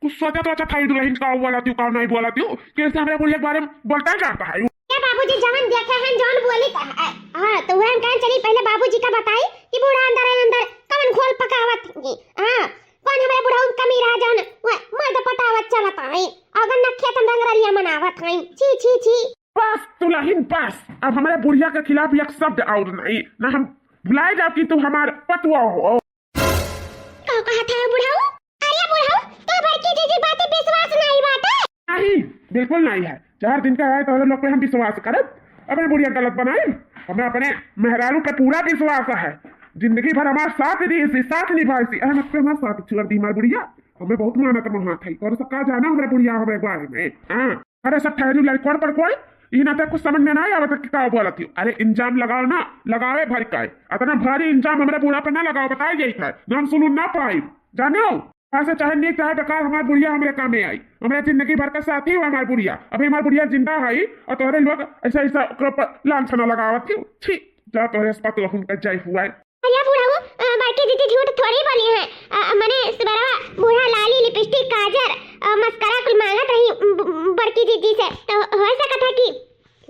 कुछ सोचत वोचत है दुल्हन, का बोलत हूँ, का नहीं बोलत हूँ, कैसे हमरे बुढ़िया के बारे में बोलता जाता है? ए बाबूजी, जवन देखे हैं, जौन बोली त है। हाँ, तो वह हम कहें चली पहले बाबूजी का बताई कि बूढ़ा अंदर है, अंदर कवन घोल पकावत ही। हाँ, कौन हमरे बुढ़ऊ में कमी रहा जौन वह मर्द पटावत चलत आई, अगर न खेत में रंगरलिया मनावत आई। छी, छी, छी। बस दुल्हन बस, अब हमरे बुढ़िया के खिलाफ एक शब्द और नहीं, ना हम भुलाए जाओ कि तू हमार पतुआ हो। का कहत है बुढ़ऊ? अरे बुढ़ऊ, तो बड़की जीजी बातें विश्वास नहीं बाटे? नहीं, बिल्कुल नहीं है। चार दिन का है तो लोग पे हम विश्वास करब? अपने बुढ़िया गलत बनाई? हमें अपने मेहरारू पे पूरा विश्वास है। जिंदगी भर हमार साथ दी सी, साथ निभाई सी। अरे मत पे हमार साथ छोड़ दी हमार बुढ़िया। हमें बहुत मानत मोहात है। और सब का जाना हमरे बुढ़िया हमारे बारे में? हाँ। अरे सब ठहरू लड़कोड़ पड़कोड़, ई ना तो कुछ समझ में ना आवत कि का बोलत हो। अरे इंजाम लगाओ ना, लगावे भर का। इतना भारी इंजाम हमरे बूढ़ा पे ना लगाओ, बताए जाई था। ना हम सुनू ना पाई। जाने हो? ऐसे चाहे नीक चाहे बेकार, हमार बुढ़िया हमरे कामे आई। हमरे जिंदगी भर का साथी हो हमार बुढ़िया। अभी हमार बुढ़िया जिंदा है और तोहरे लोग ऐसा, ऐसा ओकरा पर लांछना लगावत हो। छी, जा तोहरे इस पतोहन का जय हुआ है। अरे बुढ़ऊ, अ, बड़की दीदी झूठ थोड़ी बोली है। अ, मने सुबेरवा बूढ़ा लाली, लिपस्टिक, काजर, अ, मस्करा कुल मांगत रही, ब-, ब-, बड़की दीदी से। तो हो सकत है कि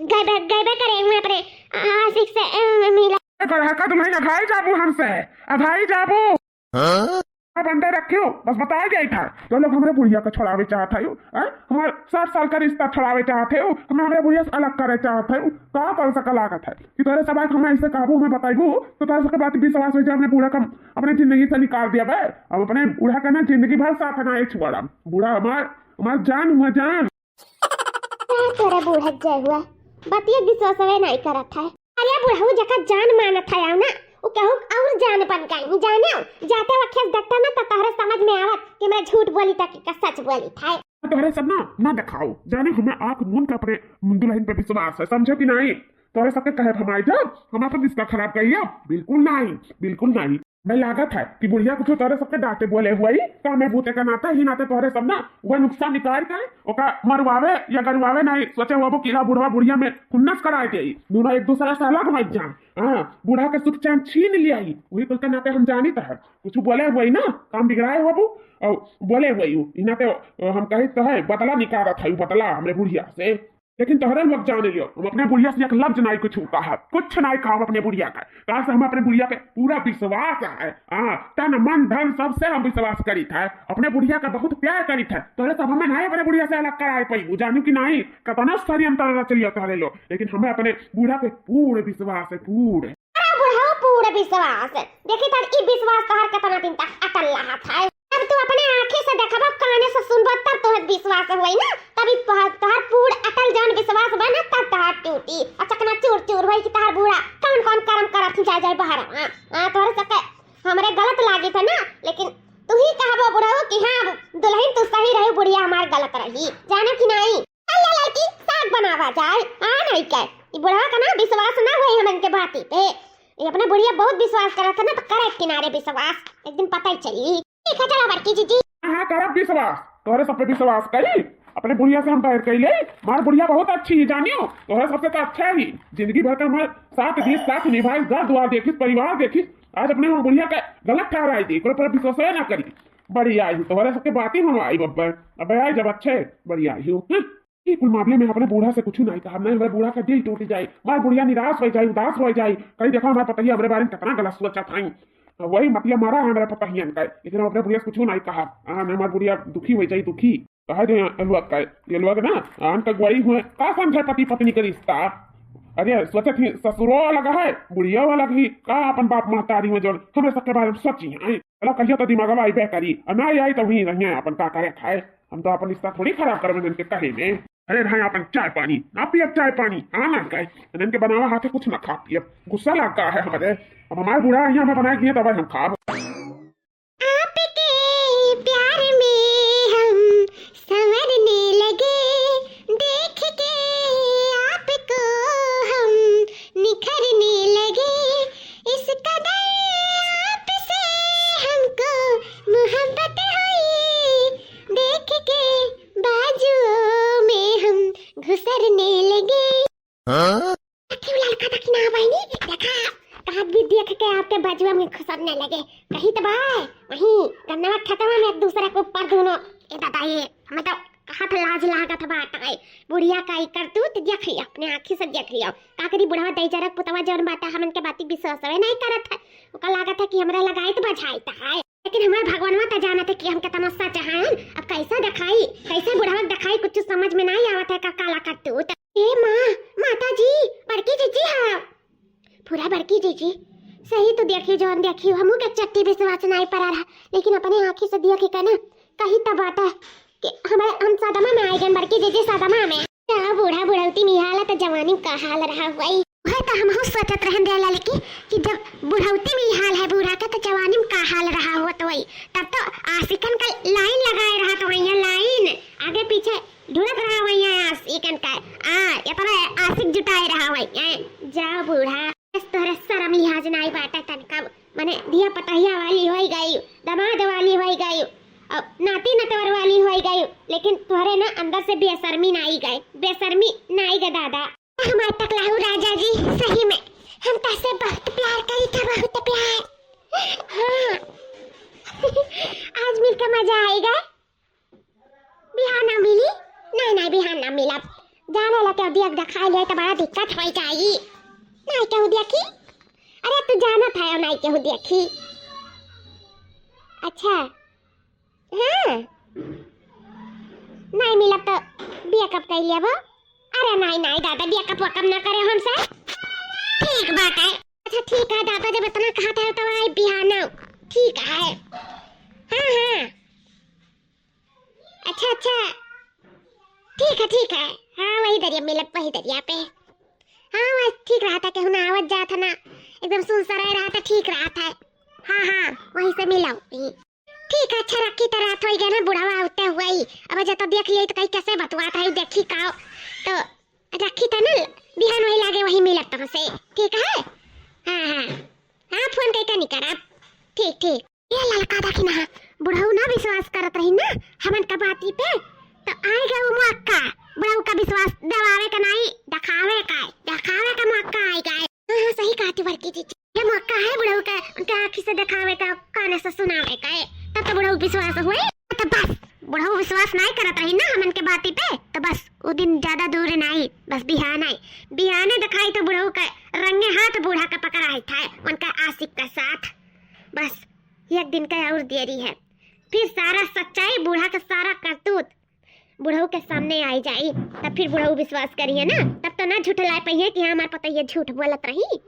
गैबे, गैबे करे हुए अपने, अ, आशिक से, अ, मिला। ए, गढ़ा का तुम्हें अघाई जाबू हमसे, अघाई जाबू। हाँ? अब अंदर रखियो, बस बताया गया था। तो लोग हमरे बुढ़िया का छोड़ावे चाहत है, हैं? हमार साठ साल का रिश्ता छोड़ावे चाहत है, हमें हमरे बुढ़िया से अलग करे चाहत है। का कर सका लागत है कि तोरे सब आके हमें ऐसे काबू में बताइबू, तो तोरे सबके बात विश्वास हो जाए, हमने बूढ़ा का अपने जिंदगी से निकाल दिया बे। अब अपने बूढ़ा का ना जिंदगी भर साथ ना छोड़ा। बूढ़ा हमार, हमार जान हुआ जान। का तोरा बूढ़ा जय हुआ, बतिया विश्वासवे नहीं करत है। अरे बुढ़ऊ जका जान मानत है ना, उ केहू और जान बन गई, जाने हो? जाते वक्त डॉक्टर ना तो तोहरे समझ में आवत कि मैं झूठ बोली था कि का सच बोली था। तोहरे सब ना, ना दिखाओ, जाने हमें आँख मूंद के अपने दुल्हन पे विश्वास है, समझो कि नहीं? तोहरे सबके कहे हम आई जाब, हम अपन रिश्ता खराब करिए? बिल्कुल नहीं, बिल्कुल नहीं। मैं लागत है कि बुढ़िया कुछ तोहरे सबके डांटे बोले हुआ ही, काम में बूते का नाता ही नाते तोहरे सब ना वह नुकसान निकाल के ओका मरवावे या गरवावे नहीं सोचे हुआ, वो किला बुढ़वा बुढ़िया में खुन्नस कराए दे, दोनों एक दूसरा से अलग हो जा। हाँ, बूढ़ा के सुख चैन छीन लिया ही, वही कुल के नाते हम जानी तो है कुछ बोले हुआ ही ना, काम बिगड़ाए हुआ वो और बोले हुआ ही, इना ते हम कही तो है बदला निकालत है, बदला हमरे बुढ़िया से। लेकिन तोहरे लोग जाने लियो, हम अपने बुढ़िया से एक लफ्ज नाई कुछ कहा, कुछ नाई कहा अपने बुढ़िया का। काहे से हम अपने बुढ़िया पे पूरा विश्वास है, हाँ, तन मन धन सबसे हम विश्वास करी था, अपने बुढ़िया का बहुत प्यार करी था। तोहरे सब हमें नाई अपने बुढ़िया से अलग कराए पाई, जानी कि नाई, कतना षड्यंत्र रच लिया तोहरे लोग, लेकिन हमें अपने बूढ़ा पे पूर्ण विश्वास है, पूर्ण। अरे बुढ़ऊ, पूर्ण विश्वास है। देखी तोहर ई विश्वास तोहर कतना दिन तक अटल रहा था। अब तू अपने आँखी से देखबो, काने से सुनबो, तब तोहर विश्वास होई ना। तब ई तोहर, तोहर पूर्ण अटल जौन विश्वास बा ना, तब तोहर टूटी और चकना चूर चूर होई कि तोहर बूढ़ा कौन कौन कर्म करत ही जा जाए बाहर। हाँ, हाँ, तोहरे सबके हमरे गलत लागी था ना, लेकिन तू ही कहबो बुढ़ऊ कि हाँ, दुल्हन तू सही रही, बुढ़िया हमार गलत रही, जाने कि नहीं? अल्लाह लड़की साग बनावा जाए, आ नहीं के। ई बुढ़वा का ना विश्वास ना हुए हमन के बाती पे। ये अपने बुढ़िया बहुत विश्वास करत है ना, तो करे किनारे विश्वास, एक दिन पता ही चली। ठीक है, चलो बड़की जीजी। हाँ, करब विश्वास, तोहरे सब पे विश्वास करी। अपने बुढ़िया से हम बैर कैले, हमार बुढ़िया बहुत अच्छी ही जानियो, तोहरे सबसे तो अच्छा ही। जिंदगी भर का हमार साथ दी, साथ निभाई, घर दुआर देखी, परिवार देखी। आज अपने हम बुढ़िया का गलत ठहराई दी, एकरो पर विश्वास ना करी। बढ़िया ही तोहरे सबके बाती हम आई बब्बर। अब आई जब अच्छे, बढ़िया ही हो। हम्म। ई कुल मामले में अपने बूढ़ा से कुछ नहीं कहा, नहीं हमारे बूढ़ा का दिल टूट जाए, हमार बुढ़िया निराश हो जाए, उदास हो जाए, कहीं देखो हमारे पतहिया हमारे बारे में कितना गलत सोचा था। वही मतलब मारा है हमारे पतहियन का, लेकिन हम अपने बुढ़िया से कुछ नहीं कहा। हाँ, नहीं हमार बुढ़िया दुखी हो जाए, दुखी। कहा दे ये लोग का, ये लोग ना आन का गुआई हुए, का समझे पति पत्नी का रिश्ता? अरे सोचे थी ससुरो अलग है, बुढ़िया अलग ही, का अपन बाप महतारी में जोड़, हमें सबके बारे में सोची है। चलो कहियो तो दिमाग आई बेकारी, और ना आई तो वहीं रहिए अपन का करे खाए। हम तो अपन रिश्ता थोड़ी खराब करबे इनके कहे में। अरे रहा अपन चाय पानी, ना पियब चाय पानी, हाँ ना कहे। इनके बनावा हाथे कुछ ना खा पियब, गुस्सा लगा है हमारे। अब हमारे बूढ़ा यहाँ हमें बनाए दिए तब हम खाब। आपके प्यार में हम संवरने लगे, देख के आपको हम निखरने लगे। इस कदर आपसे हमको मोहब्बत हुई, देख के बाजुओं में हम घुसरने लगे। हाँ? देखी उ लड़का देखी ना बहिनी, देखा, कहत भी देख के आपके बाजुआ में घुसरने लगे। कही तो बा, वहीं गन्नवा खेतवा में एक दूसरे के ऊपर दोनों, ए दादा ये, हमें तो कहत लाज लागत बाटे। बुढ़िया का ई करतूत देख लिया, अपने आँखी से देख लिया। का करी बुढ़वा दई जरक पुतवा जौन बाटा हमन के बाती विश्वासवे नहीं करत है। ओका लागत है कि हमरा लगाइत बझाइत है। लेकिन हमार भगवानवा त जानत है कि हम केतना सच हन। अब कैसे देखाई, कैसे बुढ़वा के देखाई, कुछ समझ में नहीं आवत है का काला करतूत। ए माँ, माता जी, बड़की जीजी हाँ। पूरा बड़की जीजी, सही तो देखी जौन देखी, हमू के चट्टी विश्वास नहीं पड़ा रहा, लेकिन अपने आँखी से देखी के ना, कही तब बात है कि हमारे, हम सदमा में आ गए, बड़की जीजी सदमा में। का बूढ़ा बुढ़ौती में हाल है तो जवानी में का हाल रहा हुई। वह तो हम हो सोचत रहन दे ललकी कि जब बुढ़ौती में हाल है बूढ़ा का तो जवानी में का हाल रहा हुआ तो वही। तब तो आशिकन का लाइन लगाए रहा तो वही लाइन आगे पीछे ढूंढत रहा वही आशिकन का। आ, इतना आशिक जुटाए रहा वही। ए, जा बूढ़ा, बस तोहरा शर्म लिहाज नाई बाटे तनका। मने धिया पतहिया वाली होई गई, दामाद वाली होई गई, अब नाती नतवर वाली होई गई, लेकिन तोहरे ना अंदर से बेशर्मी नाई गए, बेशर्मी नाई गए दादा। हमार टकलाहू राजा जी, सही में हम तहसे बहुत प्यार करी था, बहुत प्यार। हाँ। आज मिलके मजा आएगा। बिहान ना मिली? नहीं, नहीं, बिहान ना मिलब। जाने ला केहू दिया के देखाई ले तो बड़ा दिक्कत हो जाई। नहीं केहू देखी? अरे तू जानत है नहीं केहू देखी। अच्छा, हाँ, नहीं मिलब तो बिया कब कर लिया वो? अरे नहीं, नहीं दादा, बिया कब वकब ना करे हमसे। ठीक बात है। अच्छा ठीक है दादा, जब इतना कहा था तो आई बिहान। ठीक है। हाँ, हाँ। अच्छा, अच्छा, ठीक है, ठीक है। हाँ, वही दरिया मिलब, वही दरिया पे। हाँ, वही ठीक रहा था, केहू ना आवत जात है ना, एकदम सुनसराय रहा था, ठीक रहा था। हाँ, हाँ, वहीं से मिला। ठीक है, अच्छा रखी तो रात होई गया ना, बुढ़वा आवते हुए ही। अब जब तो देख लिया तो कहीं कैसे बतुआ था, देखी का तो रखी तो ना, बिहान वही लागे वही मिलब तुमसे, ठीक है? हाँ, हाँ, हाँ, फोन कहीं का नहीं करब। ठीक, ठीक। ये ललका देखी ना, बुढ़ऊ ना विश्वास करत रही ना हमन का बाती पे, तो आए गए वो मौका बुढ़ऊ का विश्वास देवावे का नाई, देखावे का, देखावे का मौका आए गए। हाँ, हाँ, सही कहती बड़की जीजी, ये मौका है बुढ़ऊ का, उनके आँखी से देखावे का, काने से सुनावे का है, तब तो बुढ़ऊ विश्वास हुए। तो बस, बुढ़ऊ विश्वास नाई करत रही ना हमन के बाती पे, तो बस वो दिन ज्यादा दूर नाई, बस बिहान आई, बिहाने देखाई तो बुढ़ऊ का रंगे हाथ बूढ़ा का पकड़ाई था, उनका आशिक का साथ। बस एक दिन का और देरी है, फिर सारा सच्चाई, बूढ़ा का सारा करतूत बुढ़ऊ के सामने आई जाई, तब फिर बुढ़ऊ विश्वास करिए ना, तब तो ना झूठलाए पइहे कि हाँ, हमार पतोहिया झूठ बोलत रही,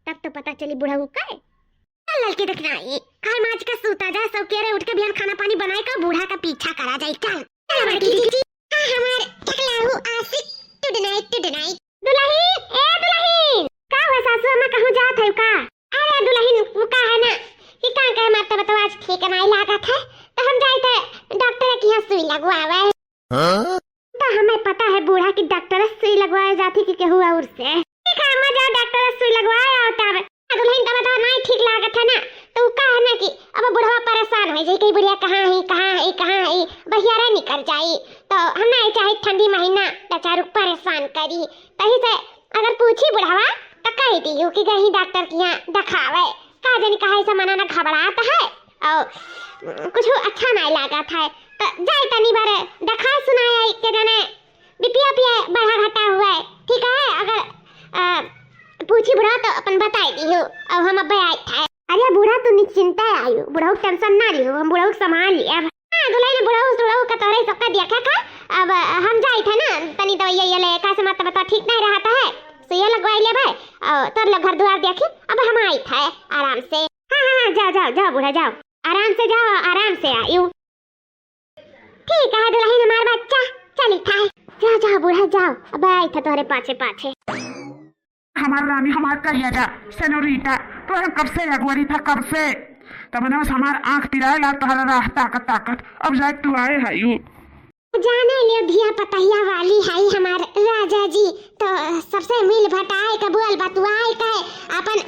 तब तो पता चली बुढ़ऊ का। चल ललकी, देखना ही, खाए माज के सूता जा, सब के रे उठ के बिहान खाना पानी बनाए के बूढ़ा का पीछा करा जाई। चल, चल बड़की जीजी। हाँ, हमार टकलाऊ आशिक, टुडनाई, टुडनाई। दुलहिन, ए दुलहिन, का हुआ सासू अम्मा, कहूँ जात है का? अरे दुलहिन, वो का है ना कि का कहे, हमार तबीयत आज ठीक नाई लागत है, तो हम जाइत है डॉक्टर के यहाँ सुई लगवावे। हाँ? तो हमें पता है बूढ़ा कि डॉक्टर सुई लगवाए जाती कि केहू और से। ठीक है, अम्मा जाओ डॉक्टर सुई लगवाए आओ तब। दुलहिन तबीयत नाई ठीक लागत है ना, तो वो का है ना कि अब बुढ़वा परेशान हो जाई कि बुढ़िया कहाँ है, कहाँ है, कहाँ है, बहियारा निकल जाई। तो हम नाई चाहे ठंडी महीना बेचारू परेशान करी, तही से अगर पूछी बुढ़वा तो कह दियो कि गई डॉक्टर के यहाँ देखावे। का जानी काहे से मना ना घबरात है और कुछ अच्छा नाई लागत है, तो जाए तनी बार देखाए सुनाए आई के जाने बीपी उपिया बढ़ा घटा हुआ है, ठीक है? अगर अ, पूछी बुढ़ा तो अपन बताई दियो, अब हम अब्बे आए थे। अरे बूढ़ा तू निश्चिंता आयु, बुढ़ऊ टेंशन ना लियो, हम बुढ़ऊ संभाल लिए। अब हाँ दुलहिन, बुढ़ऊ सुढ़ऊ का तोरे सबका देखा था, अब हम जाई थे ना तनी दवाइया ये ले, कैसे मत बता ठीक नहीं रहता है, सुइया लगवाई ले भाई, और तोर लोग घर दुआर देखी, अब हम आई थे आराम से। हाँ हाँ हाँ, जाओ जाओ जाओ बूढ़ा जाओ, आराम से जाओ, आराम से आयु। ठीक है दुलहिन हमार बच्चा, चली था, जाओ जाओ बूढ़ा जाओ, अब आई था तोहरे पाछे पाछे। हमार रानी, हमार करेजा, सेनोरिटा, तो हम कब से अगुवरी था, कब से? तब ना बस हमार आँख पिराए ला तोहरा राह ताकत ताकत, अब जाए तू आए है यू। जाने लियो धिया पतहिया वाली है हमार राजा जी, तो सबसे मिल भटाए के बोल बतुआए के अपन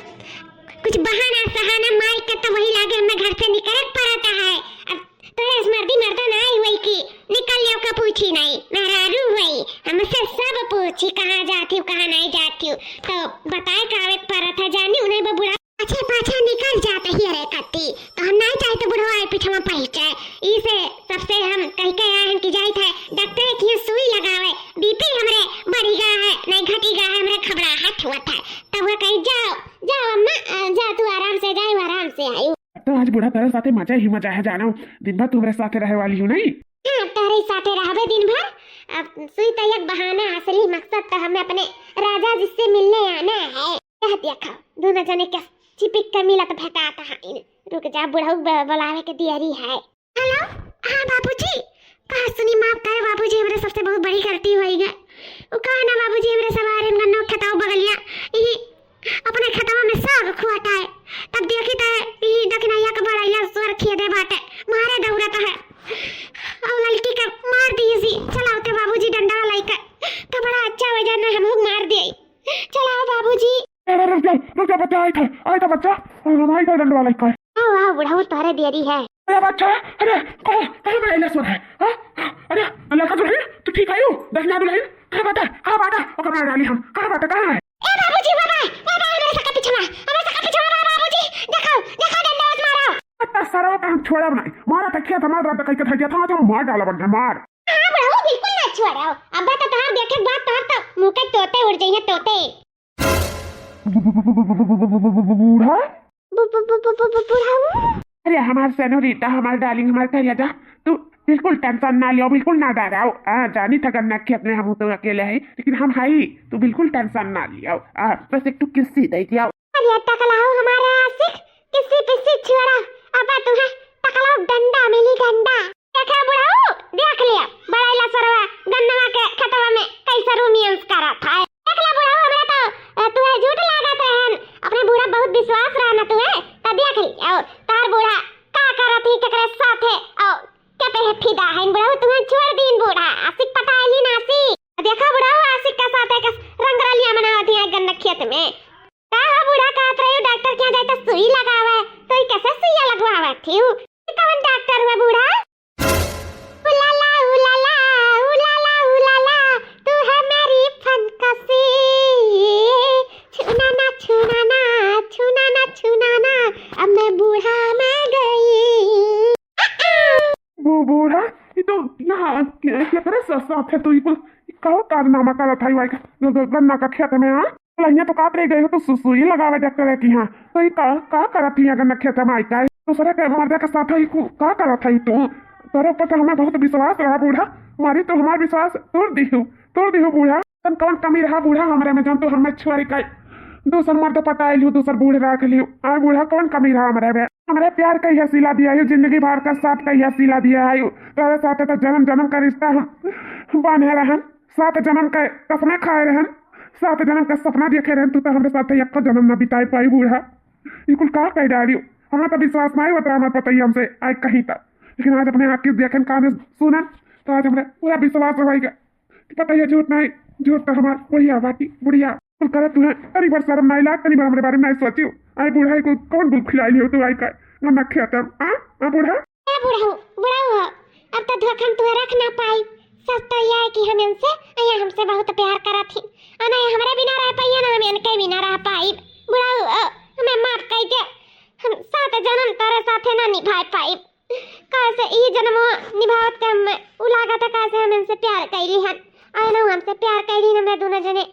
कुछ बहाना सहाना मार के तो वही लागे हमें घर से निकले के पड़ता है। अब तोरे से मर्दी मर्दा नाई हुई कि निकल लियो का पूछी नाई, मेहरारू हुई, हमसे सब पूछी, कहाँ जाती हो, कहाँ नहीं जाती हो, तो बताए का आवे के पड़त है, जानी उन्हें बबुड़ा पाछे पाछे निकल जात ही रे कत्ती, तो हम नाई चाहे तो बुढ़वा आए पीछवा पहुँचे, इसे सबसे हम कह के आए हैं कि जाई थे डॉक्टर के यहाँ सुई लगावे, बीपी हमरे बढ़ी गा है, नहीं घटी गा है, हमरे घबराहट हुआ था, तब वो कही जाओ, जाओ अम्मा, अ, जाओ तू आराम से जाओ, आराम से आयु। तो आज बूढ़ा तोहरे साथे मजा ही मजा है जानो, दिन भर तू हमरे साथे रहे वाली हू नहीं। हाँ, तोहरे साथे रहबे दिन भर। अब सुई तो एक बहाना, असली मकसद तो हमें अपने राजा जी से मिलने आना है। कह दिया खाओ, दोनों जने के चिपिक के मिलत भेटात है। रुक जा, बुढ़ऊ ब-, बुलावे के दियरी है। हेलो, हाँ बाबूजी, कहा सुनी, माफ करे बाबूजी, हमरे सबसे बहुत बड़ी गलती होई गए। उ कहा ना बाबूजी, हमरे सवारे गन्नो खेताऊ बगलिया, यही अपने खेतवा में साग खुआता है, तब देखी तो यही दखिनैया के बड़ैला स्वर खेदे बाटे, मारे दौड़त है, और लड़की के मार दी सी, चलाओ ते बाबूजी डंडा लइके, तो बड़ा अच्छा हो जाना, हम लोग मार दिए, चलाओ बाबूजी। अरे रुक जा, रुक जा बच्चा, आई था, आई था बच्चा, हम आई था डंडवा लइके। आओ, आओ, बुढ़ऊ तोहरे देरी है। अरे बच्चा, अरे, कहाँ, कहाँ बड़ैला स्वर है? हाँ? अरे, लड़का दुलहिन, तू ठीक आयू? दखिना दुलहिन, कहाँ बाटे? कहाँ बाटे? ओकर मार डाली हम। कहाँ बाटे? कहाँ है? ए बाबूजी, बाबा, बाबा, हमरे सका पिछवा, हमरे सका पिछवा बा, बाबूजी, देखो, देखो, डंडा मत मारो। अत्ता सरवा का हम छोड़ब नहीं। मारा था खेत हमार रात कई के धजिया था, तो मार डाला बन मार। हाँ, बुढ़ऊ, बिल्कुल ना छोड़ो। अब तो तोहार देखे के बाद तोहार तो मुँह के तोते उड़ जाइए, तोते। बूढ़ा? बु-, बु-, बु-, बु-, बु-, बूढ़ा? बु-, बु-, बु-, बु-, बु-, बु-, बुढ़ऊ? अरे हमार सेनोरिटा, हमार डार्लिंग, हमार करेजा, तू बिल्कुल टेंशन ना लियो, बिल्कुल ना डराओ। हाँ, जानी था गन्ना खेत में हम तो अकेले है, लेकिन हम हई, तू बिल्कुल टेंशन ना लियो। हाँ, बस एक ठो किस्सी दे दियो। अरे टकलाऊ हमारे आशिक, किस्सी पिस्सी छोड़ा, अब तुम्हें टकलाऊ डंडा मिली, डंडा। देखा बुढ़ऊ, देख लिया, बड़ैला सरवा गन्नवा के खेतवा में कैसे रोमांस करत है। देख लिया बुढ़ऊ, हमरा तो, अ, तुहे झूठ लागत रहन, अपने बूढ़ा बहुत विश्वास रहा ना तुहे, तो देख लिया, और तोहर बूढ़ा का करत ही, केकरे साथे, और के पे फिदा है बुढ़ऊ, तुहे छोड़ दीन बूढ़ा, आशिक पटाए लीन आशिक। देखा बुढ़ऊ, आशिक का साथे के रंगरलिया मनावत ही गन्ना खेत में। का हो बूढ़ा, कहत रही डॉक्टर के यहाँ जाए तो सुई लगा क्यों? कौन डॉक्टर हुआ बूढ़ा? उलाला, उलाला, उलाला, उलाला, तू है मेरी फनकसी। छूना ना, छूना ना, छूना ना, छूना ना, अब मैं बूढ़ा मैं गई। बू-, बूढ़ा, ये तो यहाँ के-, केकरे सा-, साथ है तू? ये कुल का कारनामा करत है भाई ग-, ग-, गन्ना का खेत में, हाँ? लइया तो काट रह गई हो, तो सु-, सुई लगावे डॉक्टर है कि हाँ। तो ये का, का करत ही अगर नखे तमाई का? दूसरे के मर्दे के साथ ही कु-, का करत है तू? तोरे ऊपर तो हमें बहुत विश्वास रहा बूढ़ा, मारी तो हमार विश्वास तोड़ दिहू, तोड़ दिहू बूढ़ा। तन कौन कमी रहा बूढ़ा हमरे में, जौन तू हमें छोड़ के दूसर मर्द पटाई लिहू, दूसर बूढ़ रख लिहू? आय बूढ़ा, कौन कमी रहा हमरे में? हमरे प्यार का यह सिला दिया है, जिंदगी भर का साथ का यह सिला दिया है। तोरे साथ तो जन्म जन्म का रिश्ता हम बांधे रहन। सात जन्म के कसमें खाए रहन, सात जन्म का सपना देखे रहन, तू तो हमरे साथ एको जन्म ना बिताए पाई बूढ़ा। ई कुल का कह डालियो? हमें तो विश्वास नाई होत रहा, हमार पतई हमसे आए कहीं तक, लेकिन आज अपने आँखी से देखन, कान से सुनन, तो आज हमरे पूरा विश्वास होइगा कि पतई झूठ नाई, झूठ तो हमार बुढ़िया बाटी, बुढ़िया। कुल करे तू है, तनी भर शर्म नाई लाग, तनी भर हमरे बारे में नाई सोचियो। आए बूढ़ा, ई कुल कौन गुल खिलाई लियो तू आई का? ना खेतम, आ? आ बूढ़ा? ए बुढ़ऊ, बुढ़ऊ हो, अब तो धोखा में तुहे रख ना पाई। सच तो यह है कि हम इनसे, या हमसे बहुत प्यार करत ही। और ना ये हमरे बिना रह पाई है, ना हम इनके बिना रह पाई। बुढ़ऊ, ओ, हमें माफ कर दे। हम सात जन्म तोरे साथे ना निभाए पाई। कैसे ई जन्म निभावत के हम, उ लागत है कैसे हम इनसे प्यार कैली हन। और ना हमसे प्यार कैली, हमरे दोनों जने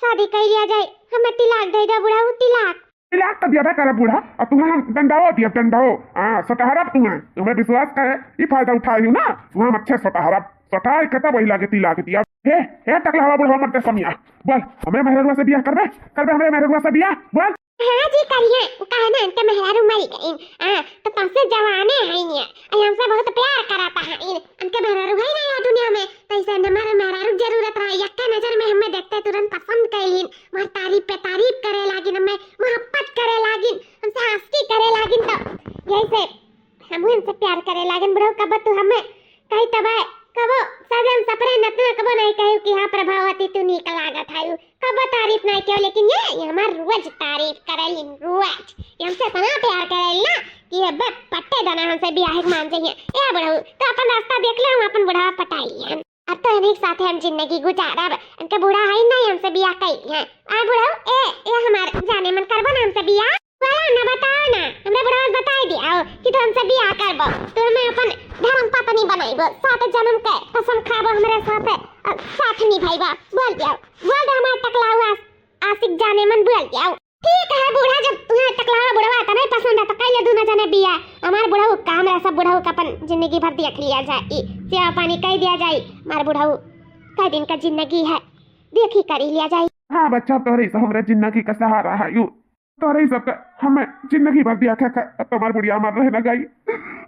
शादी कर लिया जाए। हमें तिलाक दे दे बुढ़ऊ, तिलाक। तिलाक तो दिया करे बूढ़ा, और तुम्हें हम डंडाओ दिया, डंडाओ। हाँ, सटहरब तुम्हें, तुम्हें विश्वास करे, ई फायदा उठाई हूँ ना, तुम्हें हम अच्छे सटहरब, सटाई के तब वही लागे तिलाक दिया। हे, हे टकला हवा बुढ़वा मरते समिया, बोल, हमरे मेहररुआ से बियाह करबे, करबे हमरे मेहररुआ से बियाह, बोल। हाँ जी, करिए, उ काहे ना, इनके मेहरारू मरी गई। हाँ, तो तोसे जवाने है ये, और हमसे बहुत प्यार कराता है इन, इनके मेहरारू है ना ये दुनिया में, तो इसे हमारे मेहरारू जरूरत रहा, यक्का नजर में हमें देखते तुरंत पसंद कर लीन, हमार तारीफ पे तारीफ करे लागिन, हमें मोहब्बत करे लागिन, हमसे आशिकी करे लागिन, तो यही से हम इनसे प्यार करे लागिन। बुढ़ऊ, कब तू हमें कही तब, कबो सजन सपरे नतना कबो नहीं कही कि हाँ प्रभावती तू नीक लागत है, कबो तारीफ नहीं कियो, लेकिन ये, ये हमार रोज तारीफ करेलिन, रोज। ये हमसे इतना प्यार करेलिन ना कि अब पट्टे दाना हमसे बियाह के मान जाइए। ए बुढ़ऊ, तो अपन रास्ता देख ले, हम अपन बुढ़ावा पटाई लिहन। अब तो इन्हीं के साथे हम जिंदगी गुजारब। इनके बूढ़ा है नहीं, हमसे बियाह कई है। आ बुढ़ऊ, ए, ए हमार जाने मन, करबो ना हमसे बियाह? बोला ना, बताओ ना, हमरे बुढ़वा से बताई दिया कि तू हमसे बियाह करबो, तू हमें अपन धर्म पत्नी बनाइबो, सात जन्म के कसम खाबो हमरे साथे, अ, साथ निभाइबो। बोल दिया, बोल दे हमार टकलाऊ आस-, आशिक जाने मन, बोल दिया। ठीक है बूढ़ा, जब तुम्हें टकलावा बुढ़वा इतना ही पसंद है तो कर ले दोनों जने बियाह। हमार बुढ़ऊ का, हमरा सब बुढ़ऊ का अपन जिंदगी भर देख लिया जाए, ई सेवा पानी कर दिया जाए। हमार बुढ़ऊ कई दिन का जिंदगी है, देखी करी लिया जाए। हाँ बच्चा, तोरे से हमरे जिंदगी का सहारा है यू, तोरे सब का हमें जिंदगी भर दिया खा खा, अब तुम्हार बुढ़िया हमार रह न गई।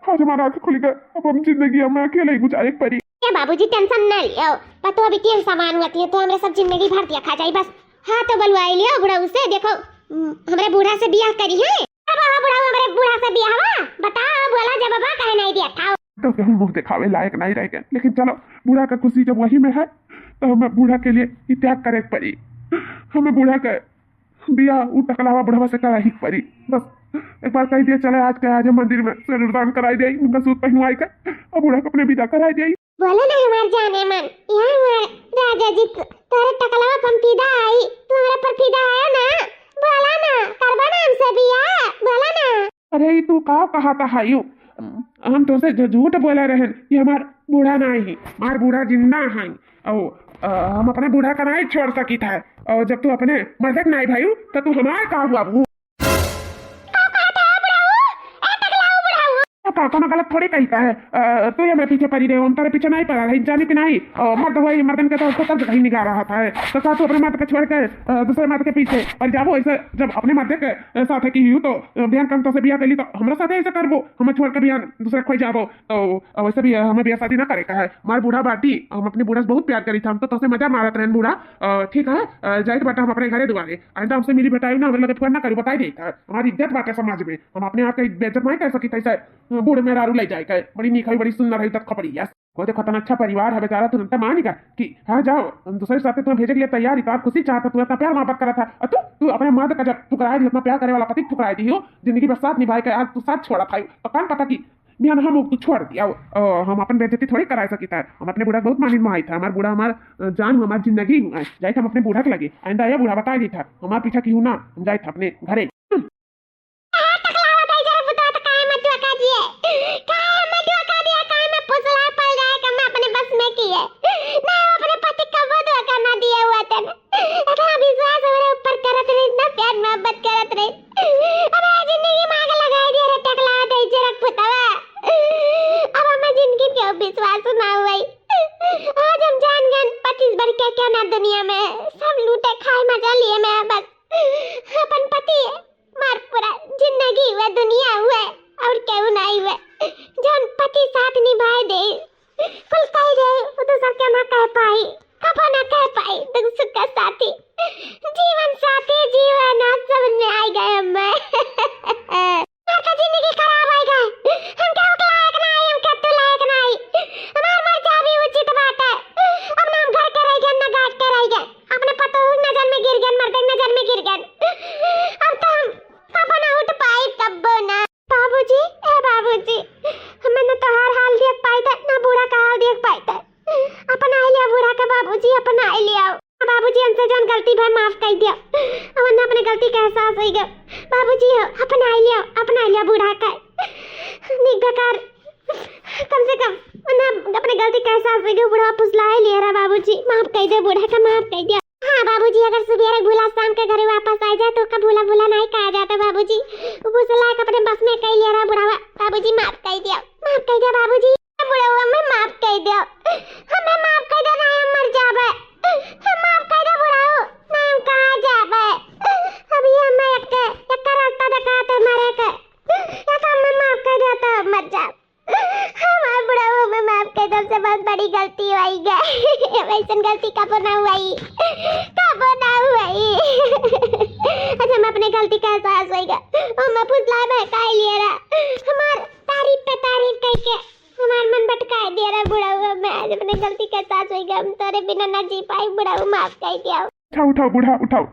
आज हमारा आँख खुल गया, अब हम जिंदगी हमें अकेले ही गुजारे के पड़ी। ए बाबूजी, टेंशन ना लियो, पतो अभी टेंशन समान होती है तो हमरे सब जिंदगी भर दिया खा जाई बस। हाँ, तो बुलवाई लियो बुढ़ऊ से, देखो, हम्म, हमरे बूढ़ा से बियाह करी है। अब हाँ बुढ़ऊ, हमरे बूढ़ा से बियाह बा? बताओ, बोला जब बा, काहे नहीं दिया था? तो केहू मुंह दिखावे लायक नहीं रह गए, लेकिन चलो, बूढ़ा का खुशी जब वही में है, तो हमें बूढ़ा के लिए ही त्याग करे के पड़ी। हमें बूढ़ा का बियाह उ टकलावा बुढ़वा से कराही के पड़ी। बस एक बार कह दिया, चले आज के आज हम मंदिर में सिंदूरदान कराई दे, उनका सूट पहनवाई के, और बूढ़ा को अपने विदा कराई दे। बोलो ना हमार जाने मन, यहाँ हमार राजा जी, त-, तोरे टकलवा पर हम फिदा आई, तू हमरा पर फिदा आयो ना? बोला ना, करबा ना हमसे बियाह? बोला ना। अरे, ई तू का कहत हायू? हम तोसे झ-, झूठ बोले रहन कि हमार बूढ़ा नाई है, हमार बूढ़ा जिंदा है। और, अ, हम अपने बूढ़ा का नाई छोड़ सकित है। और जब तू अपने मर्दक नाई भाई, तो तू हमार का हुआ बू? का कहत है बुढ़ऊ? ए टकलाऊ बुढ़ऊ। का कोनो गलत थोड़ी कही का है? अ, तू ही हमरे पीछे पड़ी रहे, हम तेरे पीछे नहीं पड़ा रही, जानी कि नहीं? अ, मर्द हुआ, ये मर्दन के तो उसको तब कहीं निगाह रहा था, तो का तू अपने मर्द के छोड़ के, अ, दूसरे मर्द के पीछे पड़ जाबो? ऐसे जब अपने मर्द के, अ, साथ की हूँ तो, अ, बिहान काम तो से बिया कैली तो हमरा साथ ऐसे करबो, हमें छोड़ के बिहान दूसरे खोई जाबो। तो, अ, वैसे भी, अ, हमें बिया शादी ना करे का है, हमार बूढ़ा बाटी, हम अपने बूढ़ा से बहुत प्यार करी था, हम तो तोसे मजा मारत रहन बूढ़ा। अ, ठीक है, अ, जाइत बाटा हम अपने घरे दुआरे, आइंदा हमसे मिली भेटाई ना, हमरे लगे फुआ ना करू, बताई देता है, हमारी इज्जत बाटे समाज में। हम अपने आप के बेइज्जत नहीं कर सकी, ऐसे बूढ़ मेहरारू ले जाए के, बड़ी नीक है, बड़ी सुंदर है, तब खपड़ी है। को देखो, इतना अच्छा परिवार है बेचारा, तू इतना मानी का कि हाँ जाओ, हम दूसरे साथे तुम्हें भेजे के लिए तैयार ही, तो आप खुशी चाहता, तू इतना प्यार मोहब्बत करा था, और तू, तू अपने मर्द का जब ठुकराए दियो, इतना प्यार करे वाला पति ठुकराए दियो, जिंदगी भर साथ निभाए के, आज तू साथ छोड़ा था, तो कौन पता कि बिहान हम तू छोड़ दिया, ओ, हम अपन बेइज्जती थोड़ी करा सकी था। हम अपने बूढ़ा बहुत मानिन मोहाई था, हमार बूढ़ा हमार, अ, जान हुआ, हमार जिंदगी हुआ, जाए हम अपने बूढ़ा के लगे, आइंदा ये बूढ़ा बता दी था, हमार पीछा की हूँ ना, हम जाए था अपने घरे। काहे टकलावत है जरा बुता, तो काहे मत धोखा दिए? काहे मत धोखा दिए? काहे मैं फुसला पड़ जाए कि मैं अपने बस में किए? ना, अपने पति कबो धोखा ना दिए हुआ तन। इतना विश्वास हमारे ऊपर करत रही, इतना प्यार मोहब्बत करत रही। अब ये जिंदगी में आग लगाए दिए रे टकलावत है जरा पुतवा। अब हमें जिंदगी पे विश्वास ना हुआ। आज हम जान गए पच्चीस बढ़ के क्या ना दुनिया में। सब लूटे खाए मजा लिए मैं बस। अपन पति है। मार पूरा जिंदगी हुए, दुनिया हुए, और केहू नाई हुए। जौन पति साथ निभाए दे, कुल कह दे, वो दूसर के ना कह पाई, कबो ना कह पाई, दुख सुख का साथी, जीवन साथी, जीवन आज समझ में आई गए हमें। हमार तो जिंदगी खराब हो गए, हम केहू के लायक नाई, हम केहू लायक नाई, हमार मर जा भी उचित बात है। अब ना हम घर के रह गए, ना घाट के रह गए। अपने पतोह नजर में गिर गन, मर्दे नजर में गिर गन। अब तो हम कबो ना उठ पाई, कबो ना। बाबूजी, ए बाबूजी, हमें न तोहार हाल देख पाई थे, ना बूढ़ा का हाल देख पाई थे। अपना लिया बूढ़ा का बाबूजी, अपना लिया। बाबूजी, हमसे जौन गलती भा माफ कर दिया। अब उन्हें अपने गलती का एहसास हो गया। बाबूजी हो, अपना लिया, अपना लिया बूढ़ा का। निक बेकार, कम से कम उन्हें अपने गलती का एहसास हो गया। बूढ़ा फुसला है लिया रहा बाबूजी, माफ कर दे बूढ़ा का, माफ कर दिया। हाँ बाबूजी, अगर सुबेरे भूला शाम के घरे वापस आ जाए तो का भूला भूला नहीं कहा जाता बाबूजी। वो भूसला के अपने बस में कह लिया रहा बुढ़ावा। बाबूजी माफ कर दिया, माफ कर दिया बाबूजी। बुढ़ावा मैं माफ कर दिया, हमें माफ कर दे, नहीं हम मर जाबे। हम माफ कर दे बुढ़ाऊ, नहीं हम कहाँ जाबे। अभी हमें एक, एक रास्ता दिखा दे मरे के, या तो हमें माफ कर दे तो मर जाब। हमार बुढ़ऊ, हमें माफ कर दे, हमसे बहुत बड़ी गलती हुई है। वैसन गलती कबो ना हुई, कबो ना हुई। अच्छा, हम अपने गलती का एहसास होइगा। हम फुसला बहकाए लिए रहा, हमार तारीफ पे तारीफ कह के हमार मन भटकाए दिया रहा बुढ़ऊ। मैं आज अपने गलती का एहसास होइगा, हम तोरे बिना ना जी पाई बुढ़ऊ, माफ कर दिया। उठाओ, उठाओ बूढ़ा, उठाओ।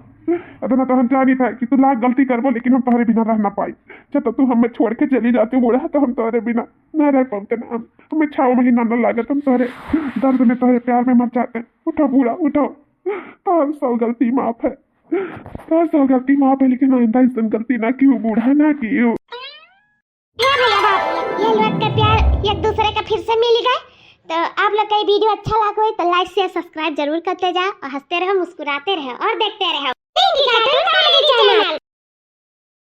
अतना तो हम जानी था कि तू लाख गलती करबो, लेकिन हम तोहरे बिना रह ना पाई। जब तो तू हमें छोड़ के चली जाती बूढ़ा, तो हम तोहरे बिना ना रह पाते ना। हम, हमें छह महीना ना लागत, हम तोहरे दर्द में, तोहरे प्यार में मर जाते। उठाओ बूढ़ा, उठाओ। तोहर सौ गलती माफ है, तोहर सौ गलती माफ है, लेकिन आइंदा ऐसन गलती ना कियो बूढ़ा, ना कियो। हे भैया बाबू, ये लोग के प्यार एक दूसरे का फिर से मिल गए। तो आप लोग का ये वीडियो अच्छा लगा हो तो लाइक, शेयर, सब्सक्राइब जरूर करते जाओ और हंसते रहो, मुस्कुराते रहो और देखते रहो Pinky Cartoon Comedy Channel।